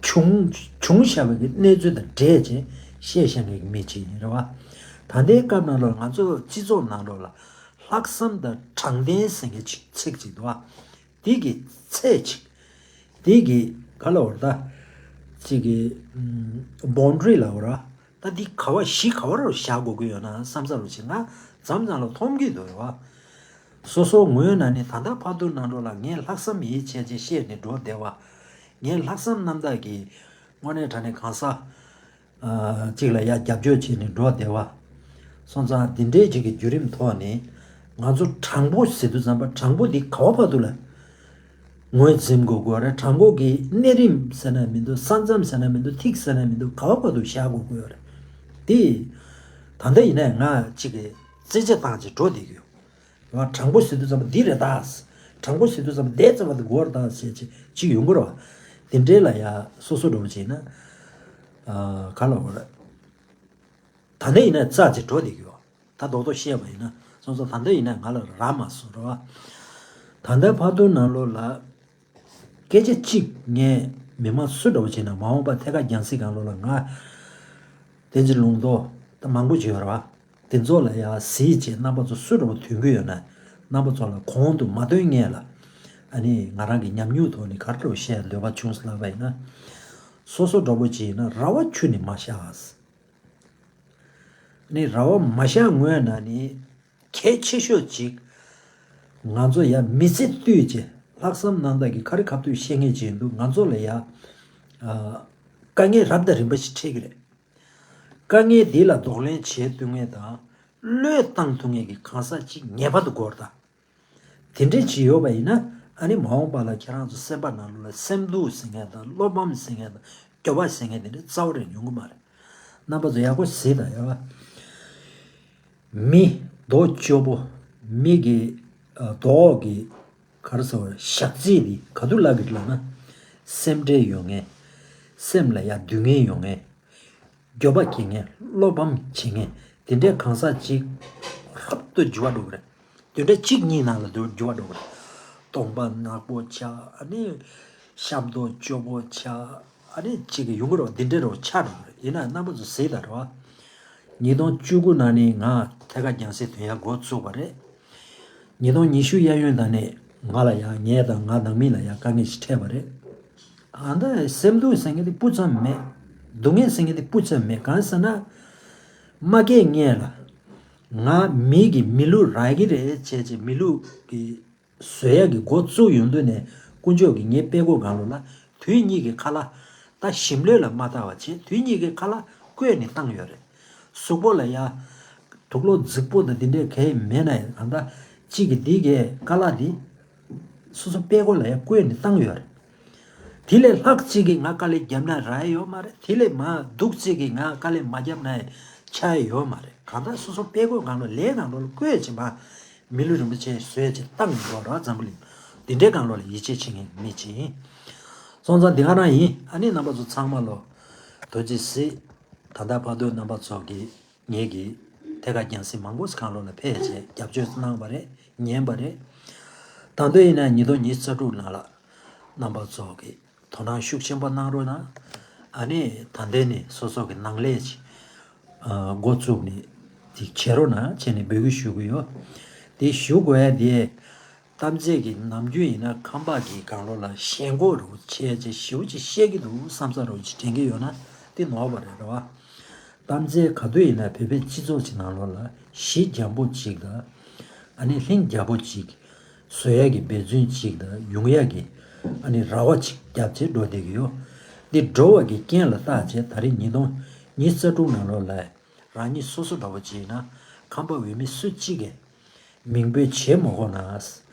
བྱུང་བྱུང་བཞག་པའི་གི་གནས་ཚུལ་དང་འབྲེལ་བྱས་བཤད་བཞག་མཁན་གྱི་མི་ཅིག་ཡིན་རེད་བ། ད་ལྟའི་སྐབས་ནང་ལོགས་ང་ཚོ་སྤྱི་ཚོགས་ནང་ལོགས་ལ་ལྷག་བསམ་དང་དྲང་བདེན་ཟེར་མཁན་ཅིག་ཚིག་ཅིག་འདུག་བ། དེ་གི་ཚད་ཅིག་དེ་གི་ག་ལ་བར་ད། ཅིག་གི་ཨམ་བོན་ཌ་རི་ལ་བར་ད་འདི་ག་བ་གཞི་ག་བ་རུ་བཞག་དགོས་ཀྱི་ཡོད་ན་བསམ་ས་རུ་ཅིག་ང་མཚམས་མཚམས་ལ་མཐོང་གི་འདུག་རེད་བ། སོ་སོ་ངོས་ནས་ནི་ད་ལྟ་བར་དུ་ནང་ལོགས་ལ་ངས་ལྷག་བསམ་ཡིད་ཆེས་བྱས་བཤད་ནས་འགྲོ་བསྡད་བ། ངས་ལྷག་བསམ་རྣམ་དག་གིས་དངོས་གནས་དྲང་གནས་གང་ཟག་ཨ་གཅིག་ལ་ཡ་རྒྱབ་སྐྱོར་བྱས་ནས་འགྲོ་བསྡད་བ། སོང་ཙང་འདི་འདྲའི་ཅིག་གི་བརྒྱུད་རིམ་ཐོག་ནས་ང་ཚོ་དྲང་པོ་ཟེར་དུས་ཙམ་པ་དྲང་པོ་འདི་ག་བ་བར་དུ་ལ་ངོས་འཛིན་དགོས་དགོས་རེད། དྲང་པོ་གི་གནས་རིམ་ཟེར་ན་མི་འདུག་ས་མཚམས་ཟེར་ན་མི་འདུག་ཐིག་ཟེར་ན་མི་འདུག་ག་བ་བར་དུ་བཞག་དགོས་དགོས་རེད། དེ་ད་ལྟ་ཡིན་ན་ང་ཅིག་གི་རྩེད་ཆ་བཏང་ཅིག་འགྲོ་བསྡད་ཀྱི་ཡོད། རེད་བ། དྲང་པོ་ཟེར་དུས་ཙམ་པ་འདི་རེད་ད། དྲང་པོ་ཟེར་དུས་ཙམ་པ་དེ་ཙམ་པ་འདི་གོ་རེད་ད་ཟེར་ཅིག་ཅིག་ཡོང་གི་རེད་བ། དེ་འདྲའི་ལ་ཡ་སོ་སོ་འདྲ་པོ་བྱས་ན། ཨ། ག་ལ་འོ་རེད། ད་ནས་ཡིན་ན་རྩ་ཅིག་འགྲོ་བསྡད་ཀྱི་ཡོད། ད་རྡོག་རྡོག་བཤད་པ་ཡིན་ན་སོང་ཙང་ད་ལྟ་ཡིན་ན་ང་ལ་རག་མ་སོང་རེད་བ། ད་ལྟ་བར་དུ་ནང་ལོགས་ལ་སྐད་ཆ་གཅིག་ངས་མི་མང་སུ་འདྲ་པོ་བྱས་ན་མ་འོངས་པ་ཐད་ཀར་རྒྱང་སྲིང་སྒང་ལོགས་ལ་ང་བསྟན་འཛིན་ལུང་རྟོགས་ད་མང་པོ་བྱས་ཡོད་རེད་བ། དེ་ཚོ་ལ་ཡ་གཟིགས་བྱས་རྣམ་པ་ཚོ་སུ་འདྲ་པོ་ཐོན་གྱི་ཡོད་ན་རྣམ་པ་ཚོ་ལ་གོང་དུ་མ་ཐོན་སྔོན་ལ་ཨ་ནི་ང་རང་གི་ཉམས་མྱོང་ཐོག་ནས་ག་རེ་འདྲ་པོ་བཤད་འདོད་པ་བྱུང་སོང་ལབ་པ་ཡིན་ན། སོ་སོ་འདྲ་པོ་བྱས་ན་ར་བ་ཁྱུ་ནས་མ་བཞག་ནི་ར་བ་མ་བཞག་སྔོན་ན་ནི་གལ་ཆེ་ཤོས་ཅིག་ང་ཚོ་ཡ་མི་ཚེ་དུས་ཀྱི་ལྷག་བསམ་རྣམ་དག་གི་ཁ་རི་ཁ་ཐུག་བཤད་མཁན་ཅིག་ཡིན་དུས་ང་ཚོ་ལ་ཡ། ཨ། དཀའ་ངལ་རབ་དང་རིམ་པ་ཞིག་འཕྲད་ཀྱི་རེད། དཀའ་ངལ་འདི་ལ་གདོང་ལེན་བྱེད་ཐུབ་མཁན་དང་བློས་བཏང་ཐུབ་མཁན་གྱི་གང་ཟག་ཅིག་ངེས་པར་དུ་དགོས་རེད་ད། དེ་འདྲས་ཅིག་ཡོད་པ་ཡིན་ན་ཨ་ནི་མ་འོངས་པ་ལ་ཁྱེད་རང་ཚོ་སེམས་པ་ནང་ལོགས་ལ་སེམས་སྡུག་ཟེར་མཁན་དང་བློ་ཕམ་ཟེར་མཁན་དང་སྐྱོ་བ་ཟེར་མཁན་དེ་འདྲས་རྩ་བ་རེ་ཡོང་གི་མ་རེད། རྣམ་པ་ཚོ་ཡག་པོ་གཟིགས་དང་ཡ། མི་རྡོག་སྐྱོ་པོ། མི་གི་ཨ། རྡོག་གི་ག་རེ་ཟེར་བ་ཞག་རྩི་འདི་ག་དུས་ལབ་ཀྱི་ལབ་ན། སེམས་ཁྲལ་ཡོང་མཁན། སེམས་ལ་ཡ་སྡུག་བསྔལ་ཡོང་མཁན། འགྱོད་པ་སྐྱེ་མཁན། བློ་ཕམ་བྱེད་མཁན། དེ་འདྲའི་གང་ཟག་ཅིག་རབ་ཏུ་འགྱུར་བ་འགྲོ་གི་རེད། དེ་འདྲའི་གཅིག་གཉིས་ནང་ལ་འགྱུར་བ་འགྲོ་གི་རེད། གདོང་པ་ནག་པོ་ཆགས། ཨ་ནི་ཤ་མདོག་སྐྱོ་པོ་ཆགས། ཨ་ནི་གཅིག་གི་ཡོང་གི་རེད་བ། འདི་འདྲའི་རེད་བ་ཆགས་འགྲོ་གི་རེད། ཡིན་ན་རྣམ་པ་ཚོ་གཟིགས་དང་རེད་བ། ཉིས་སྟོང་བཅུ་དགུ་ནང་ནས་ང་ཐད་ཀར་རྒྱང་སྲིང་ཐོན་ཡ་འགོ་བཙུགས་པ་རེད། ཉིས་སྟོང་ཉི་ཤུ་གཡས་གཡོན་དང་ནས་ང་ལ་ཡང་ངའི་དང་ང་ནང་མི་ལ་ཡང་དཀའ་ངལ་ཞིག་འཕྲད་པ་རེད། ཨ་ད་སེམས་སྡུག་ཟེར་མཁན་དེ་སྤུ་ཙམ་མེད། སྡུག་བསྔལ་ཟེར་མཁན་དེ་སྤུ་ཙམ་མེད། གང་ཟེར་ན། མ་སྐྱེས་སྔོན་ལ་ང་མི་གི་མི་ལུས་རག་གི་རེད་བྱས་བྱས་མི་ལུས་གི་བཟོ་ཡག་གི་འགོ་བཙུགས་ཡོང་དུས་ནས་དཀོན་མཆོག་གིས་ངའི་དཔྲལ་མགོ་སྒང་ལོགས་ལ་དུས་གཉིས་ཀྱི་ཁ་ལག་ད་ཞིམ་ལོས་ལ་མ་བལྟ་བ་བྱས་དུས་གཉིས་ཀྱི་ཁ་ལག་བསྐོལ་ནས་བཏང་ཡོད་རེད། གཟུགས་པོ་ལ་ཡ་དུག་ལོག་རྫིག་པོ་དང་འདི་འདྲས་གང་ཡང་མེད་ན་ཡང་གང་ལྟར་གཅིག་གི་འདི་གའི་ཁ་ལག་འདི་སོ་སོ་དཔྲལ་མགོ་ལ་ཡ་བསྐོལ་ནས་བཏང་ཡོད་རེད། དེ་ལས་ལྷག་ཅིག་གིས་ང་དཀའ་ལས་བརྒྱབ་ན་རག་ཡོད་མ་རེད། དེ་ལས་མ་སྡུག་ཅིག་གིས་ང་དཀའ་ལས་མ་བརྒྱབ་ན་ཡང་ཆགས་ཡོད་མ་རེད། གང་ལྟར་སོ་སོ་དཔྲལ་མགོ་སྒང་ལོགས་ལས་སྒང་ལོགས་ལ་བསྐོལ་བྱས་མ། མི་ལུས་རིན་པོ་ཆེ་བཟོས་བྱས་བཏང་ཡོད་ར་འཛམ་བུ་གླིང་། འདི་འདྲའི་སྒང་ལོགས་ལ་ཡིད་ཆེས་བྱེད་མཁན་མི་ཅིག་ཡིན། སོང་ཙང་འདི་ག་རང་ཡིན། ཨ་ནི་རྣམ་པ་ཚོ་ཚང་མ་ལོ། དོ་ཅི་སྲིད། ད་ལྟ་བར་དུ་རྣམ་པ་ཚོ་གིས་ངེད་ཀྱི་ཐད་ཀར་རྒྱང་སྲིང་མང་པོ་སྒང་ལོགས་ལ་ཕེབས་བྱས་རྒྱབ་སྐྱོར་གནང་བ་རེད། ཉན་པ་རེད། ད་དུང་ཡིན་ན་ཉིས་སྟོང་ཉི་ཤུ་རྩ་དྲུག་ནང་ལ་རྣམ་པ་ཚོ་གིས་དོ་སྣང་ཤུགས་ཆེན་པོ་གནང་རོགས་གནང་། ཨ་ནི་ད་ལྟ་ནས་སོ་སོ་གི་ནང་ལས་ཅིག་ཨ། འགོ་བཙུགས་ནས་ཅིག་བྱེད་རོགས་གནང་བྱས་ནས་འབོད་སྐུལ་ཞུ་གི་ཡོད། དེ་ཞུ་དགོས་ཡ་དེ། གཏམ་རྫས་ཀྱི་ནམ་རྒྱུན་ཡིན་ན་ཁང་པ་གི་སྒང་ལོགས་ལ་ཞེན་ཁོག་རུ་བྱས་བྱས་ཞེ་པོ་ཅིག་བཤད་ཀྱི་འདུག་བསམ་ས་རུ་ཅིག་དྲན་གྱི་ཡོད་ན་དེ་ནོར་བ་རེད་རེད་བ། གཏམ་རྫས་ག་དུས་ཡིན་ན་བོད་པའི་སྤྱི་ཚོགས་ཀྱི་ནང་ལོགས་ལ་གཞི་འགྱམ་པོ་ཅིག་དང་། ཨ་ནི་ལྷིང་འཇགས་པོ་ཅིག་བཟོ་ཡ་གི་འབད་བརྩོན་ཅིག་དང་ཡོང་ཡ་གི་ཨ་ནི་ར་བ་ཅིག་རྒྱབ་བྱས་འགྲོ་བསྡད་ཀྱི་ཡོད། འདི་འགྲོ་བ་གི་རྐྱེན་ལ་བརྟག་བྱས་ད་རེས་ཉིས་སྟོང་ཉི་ཤུ་རྩ་དྲུག་ནང་ལོགས་ལ། རང་ཉིད་སོ་སོ་འདྲ་བོ་ཅིག་ཡིན་ན་ཁམས་པ་འོས་མི་སུ་གཅིག་གིས་མིང་འབོད་བྱེད་མ་དགོས་ན།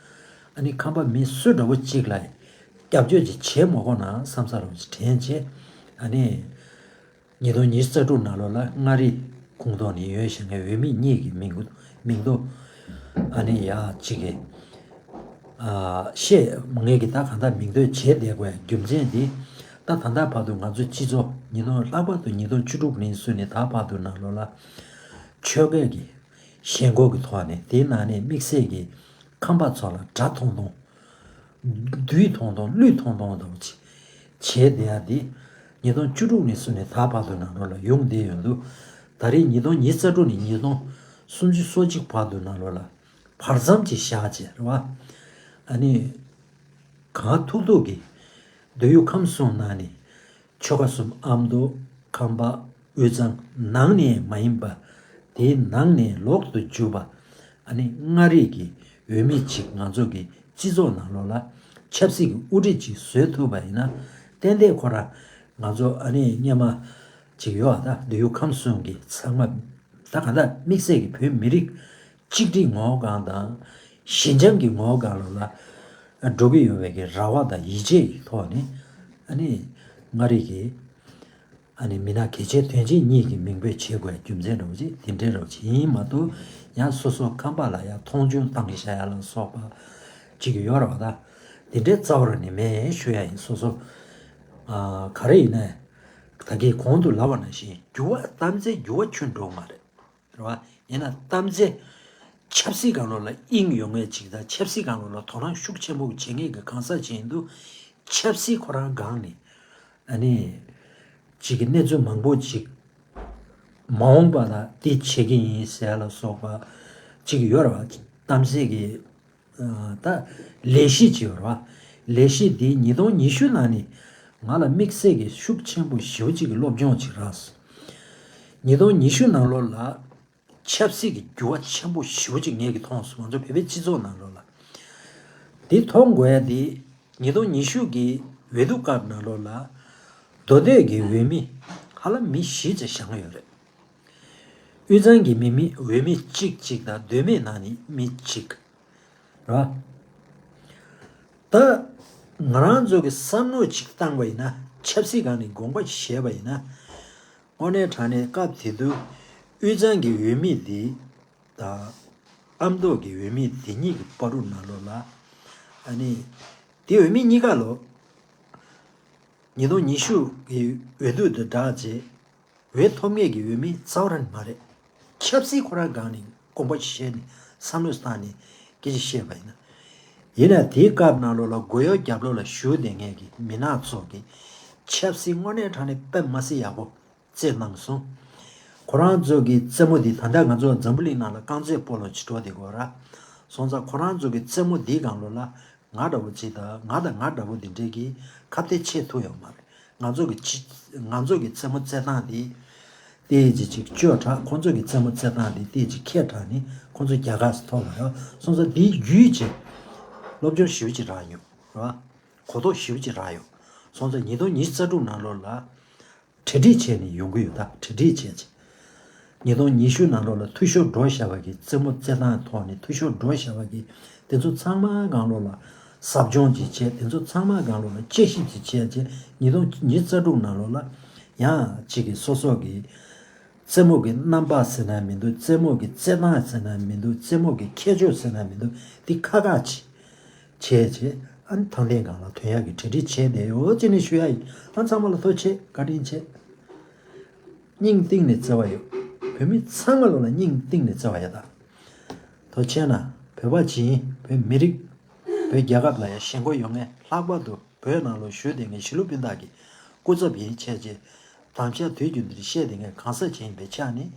ཨ་ནི་ཁམས་པ་མི་སུ་འདྲ་བོ་གཅིག་ལ་སྐྱབས་བཅོལ་ཅིག་བྱེད་མ་དགོས་ན་བསམ་ས་རུ་ཅིག་དྲན་བྱས། ཨ་ནི་ཉིས་སྟོང་ཉི་ཤུ་རྩ་དྲུག་ནང་ལོགས་ལ་མངའ་རིས་ཁོངས་གཏོགས་ནས་ཡོད་བཞག་མཁན་འོས་མི་གཉིས་ཀྱི་མིང་མིང་ཐོ། ཨ་ནི་ཡ་གཅིག་གིས། ཨ། བཤད། ངས་ཀྱི་ད་གང་ལྟར་མིང་འདོན་བྱས་བསྡད་དགོས་ཡ་རྒྱུ་མཚན་འདི། ད་ད་ལྟ་བར་དུ་ང་ཚོའི་སྤྱི་ཚོགས་ཉིས་སྟོང་ལྷག་པར་དུ་ཉིས་སྟོང་བཅུ་དྲུག་ནས་བཟུང་ནས་ད་བར་དུ་ནང་ལོགས་ལ། ཆོལ་ཁའི་གི་ཞེན་ཁོག་གི་ཐོག་ནས་དེའི་ནང་ནས་དམིགས་བསལ་གྱི་ཁམས་པ་ཚོ་ལ་དགྲ་མཐོང་མཐོང་། བདུད་མཐོང་མཐོང་། བླུན་མཐོང་མཐོང་འདྲ་བོ་ཅིག་བྱས་བསྡད་ཡ་འདི། ཉིས་སྟོང་བཅུ་དྲུག་ནས་བཟུང་ནས་ད་བར་དུ་ནང་ལོགས་ལ་ཡོང་བསྡད་ཡོད་འདུག་ད་རེས་ཉིས་སྟོང་ཉི་ཤུ་རྩ་དྲུག་ནས་ཉིས་སྟོང་སུམ་ཅུ་སོ་གཅིག་བར་དུ་ནང་ལོགས་ལ། བར་མཚམས་ཅིག་བཞག་བྱས་རེད་བ། ཨ་ནི། གང་ཐུབ་ཐུབ་ཀྱིས། མདོ་དབུས་ཁམས་གསུམ་ནང་ནས། ཆོལ་ཁ་གསུམ་ཨ་མདོ། ཁམས་པ། དབུས་གཙང་ནང་ནས་མ་ཡིན་པ། དེའི་ནང་ནས་ལོག་ཏུ་གྱུར་པ། ཨ་ནི་མངའ་རིས་ཀྱི་འོས་མི་ཅིག་ང་ཚོ་གི་སྤྱི་ཚོགས་ནང་ལོགས་ལ་ཆབ་སྲིད་ཀྱི་དབུ་ཁྲིད་ཅིག་བཟོས་ཐུབ་པ་ཡིན་ན། ཏན་ཏན་ཁོ་རང་ང་ཚོ་ཨ་ནི་སྔོན་མ་ཅིག་ཡོད་ཨ། ད་མདོ་དབུས་ཁམས་གསུམ་གྱི་ཚང་མ། ད་གང་ལྟར་དམིགས་བསལ་གྱི་བོད་མི་རིགས་གཅིག་སྒྲིལ་ངོ་བོ་སྒང་དང་། ཞི་འཇམ་གྱི་ངོ་བོ་སྒང་ལོགས་ལ་འགྲོ་གི་ཡོད་པའི་གི་རེ་བ་དང་ཡིད་ཆེས་ཀྱི་ཐོག་ནས། ཨ་ནི་མངའ་རིས་ཀྱི་ ཨ་ནི་མི་སྣ་གལ་ཆེ་དོན་ཆེ་གཉིས་ཀྱི་མིང་འབོད་བྱེད་དགོས་རྒྱུ་མཚན་འདྲ་བོ་ཅིག་དེ་འདྲའི་འདྲ་བོ་ཅིག་ཡིན་མ་གཏོགས། ཡང་སོ་སོ་ཁམས་པ་ལ་ཡང་མཐོང་ཆུང་བཏང་གི་བཞག་ཡ་ལ་སོགས་པ་ཅིག་ཡོད་རེད་བ། ད་དེ་འདྲའི་རྩ་བ་རང་ནས་མེད་ཞུ་ཡ་ཡིན། སོ་སོ་ཨ་ག་རེ་ཡིན་ནའི་ད་གིན་གོང་དུ་ལབ་པ་ནང་བཞིན་འགྱུར་བ་གཏམ་ཚེ་འགྱུར་བ་ཁྱོན་འགྲོ་མ་རེད། རེད་བ། ཡིན་ན་གཏམ་ཚེ་ཆབ་སྲིད་སྒང་ལོགས་ལ་དབྱིངས་ཡོད་མཁན་ཅིག་དང་ཆབ་སྲིད་སྒང་ལོགས་ལ་དོ་སྣང་ཤུགས་ཆེན་པོ་བྱེད་མཁན་གྱི་གང་ཟག་ཅིག་ཡིན་དུས། ཆབ་སྲིད་ཁོ་རང་སྒང་ནས་ཨ་ནི་ཅིག་གི་གནས་ཚུལ་མང་པོ་ཅིག་མ་འོངས་པ་ལ་འདི་བྱེད་ཀྱི་ཡིན་ཟེར་ལ་སོགས་པ་ཅིག་ཡོད་རེད་བ། གཏམ་ཚེ་གི་ད་ལས་གཞི་ཅིག་ཡོད་རེད་བ། ལས་གཞི་འདི་ཉིས་སྟོང་ཉི་ཤུ་ནང་ནས་ང་ལ་དམིགས་བསལ་གྱི་ཤུགས་ཆེན་པོ་ཞེ་པོ་ཅིག་གི་སློབ་སྦྱོང་ཅིག་རག་སོང་། ཉིས་སྟོང་ཉི་ཤུ་ནང་ལོགས་ལ་ཆབ་སྲིད་ཀྱི་འགྱུར་བ་ཆེན་པོ་ཞེ་པོ་ཅིག་ངེད་ཀྱིས་མཐོང་སོང་། ང་ཚོ་བོད་པའི་སྤྱི་ཚོགས་ནང་ལོགས་ལ། འདི་མཐོང་དགོས་ཡ་འདི་ཉིས་སྟོང་ཉི་ཤུ་གི་འོས་བསྡུ་སྐབས་ནང་ལོགས་ལ་མདོ་སྟོད་ཀྱི་འོས་མི་ཧ་ལམ་མི་བཞི་ཙམ་བཞེངས་ཡོད་རེད། དབུས་གཙང་གི་མི་མི་འོས་མི་གཅིག་གཅིག་དང་། མདོ་སྨད་ནང་ནས་མི་གཅིག་རེད་བ། ད་ང་རང་ཚོ་གི་བསམ་བློ་ཅིག་བཏང་པ་ཡིན་ན། ཆབ་སྲིད་སྒང་ནས་དགོངས་པ་བཞེས་པ་ཡིན་ན། དངོས་གནས་དྲང་གནས་སྐབས་དེ་དུས་དབུས་གཙང་གི་འོས་མི་འདི་དང་ཨ་མདོ་གི་འོས་མི་འདི་གཉིས་ཀྱི་བར་དུ་ནང་ལོགས་ལ། ཨ་ནི་དེ་འོས་མི་གཉིས་ཀ་ལོ་ཉིས་སྟོང་ཉི་ཤུ་གི་འོས་བསྡུ་དང་སྦྲགས་རྗེས། འོས་ཐོབ་མཁན་གྱི་འོས་མི་རྩ་བ་རང་མ་རེད། ཆབ་སྲིད་ཁོ་རང་སྒང་ནས་དགོངས་པ་བཞེས་ནས་བསམ་བློ་བཏང་ནས་སྐད་ཆ་བཤད་པ་ཡིན་ན། ཡིན་ན་དེའི་སྐབས་ནང་ལོགས་ལ་སྒོ་ཡོལ་རྒྱབ་ལོགས་ལ་བཞུགས་བསྡད་མཁན་གྱི་མི་སྣ་ཚོ་གིས་ཆབ་སྲིད་དངོས་གནས་དྲང་གནས་དཔེ་མ་སྲིད་ཡག་པོ་རྩེད་གནང་སོང་། ཁོ་རང་ཚོ་གི་རྩེད་མོ་འདི་ད་ལྟ་ང་ཚོ་འཛམ་བུ་གླིང་ནང་ལ་རྐང་རྩེད་སྤོ་ལོ་བྱེད་འགྲོ་བསྡད་ཀྱི་ཡོད་ར། སོང་ཙང་ཁོ་རང་ཚོ་གི་རྩེད་མོ་འདིའི་སྒང་ལོགས་ལ། ང་འདྲ་བོ་ཅིག་དང་། ང་དང་ང་འདྲ་བོ་འདི་འདྲའི་གི་ཁ་གཏད་ཆེ་ཐུབ་ཡོད་མ་རེད། ང་ཚོ་གི་ཅི་ང་ཚོ་གི་རྩེད་མོ་རྩེད་སྟངས་འདི་ཏོག་ཙམ་ཅིག་སྐྱོ་དྲགས། ཁོང་ཚོ་གི་རྩེད་མོ་རྩེད་སྟངས་འདི་ཏོག་ཙམ་ཅིག་མཁས་དྲགས་ནས་ཁོང་ཚོ་རྒྱལ་ཁ་ཞིག་ཐོབ་པ་རེད། སོང་ཙང་འདི་བརྒྱུད་ཅིག་སློབ་སྦྱོང་ཞེ་པོ་ཅིག་རག་ཡོད་རེད་བ། གོ་རྟོགས་ཞེ་པོ་ཅིག་རག་ཡོད། སོང་ཙང་ཉིས་སྟོང་ཉི་ཤུ་རྩ་དྲུག་ནང་ལོགས་ལ། གྲ་སྒྲིག་བྱས་ནས་ཡོང་གི་ཡོད། ད་གྲ་སྒྲིག་བྱས་བྱས། ཉིས་སྟོང་ཉི་ཤུ་ནང་ལོགས་ལ་འཐུས་ཤོར་འགྲོ་བཞག་པ་གི་རྩེད་མོ་རྩེད་སྟངས་ཐོག་ནས་འཐུས་ཤོར་འགྲོ་བཞག་པ་གི་དེ་ཚོ་ཚང་མ་སྒང་ལོགས་ལ་ཟབ་སྦྱོང་ཅིག་བྱས། དེ་ཚོ་ཚང་མ་སྒང་ལོགས་ལ་དཔྱད་ཞིབ་ཅིག་བྱས་བྱས། ཉིས་སྟོང་ཉི་ཤུ་རྩ་དྲུག་ནང་ལོགས་ལ་ཡང་གཅིག་གི་སོ་སོ་གི་རྩེད་མོ་གི་རྣམ་པ་ཟེར་ན་མི་འདུག་རྩེད་མོ་གི་རྩེད་སྟངས་ཟེར་ན་མི་འདུག་རྩེད་མོ་གི་ཁྱད་ཆོས་ཟེར་ན་མི་འདུག་འདི་ཁག་ཁག་ཅིག་བྱས་བྱས། ཨ་ནི་དང་ལེན་སྒང་ལ་ཐོན་ཡག་གི་གྲ་སྒྲིག་བྱས་བསྡད་ཡོད་ཅེས་ནས་ཞུ་ཡ་ཡིན། ཨ་ཚང་མ་ལ་ཐུགས་རྗེ་ཆེ། བཀའ་དྲིན་ཆེ། སྙིང་གཏིང་ནས་བརྩེ་བ་ཡོད། བོད་མི་ཚང་མ་ལོ་ལ་སྙིང་གཏིང་ནས་བརྩེ་བ་ཡོད་ད། ཐུགས་རྗེ་ཆེ་ན། བོད་པ་ཅིག་ཡིན། བོད་མི་རིགས། བོད་རྒྱལ་ཁབ་ལ་ཡང་ཞེན་ཁོག་ཡོད་མཁན། ལྷག་པར་དུ་བོད་ནང་ལ་བཞུགས་བསྡད་མཁན་གཞིས་ལུས་སྤུན་ཟླ་གི་སྐུ་ཚབ་ཡིན་བྱས་བྱས། དམ་བཅའ་དུས་རྒྱུན་འདིར་བཤད་བསྡད་མཁན་གང་ཟག་ཅིག་ཡིན་པའི་ཆ་ནས།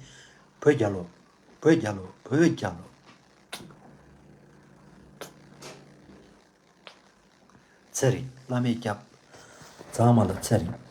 བོད་རྒྱལ་ལོ། བོད་རྒྱལ་ལོ། བོད་རྒྱལ་ལོ། ཚེ་རིང་། བླ་མའི་སྐྱབས། ཚང་མ་ལ་ཚེ་རིང་།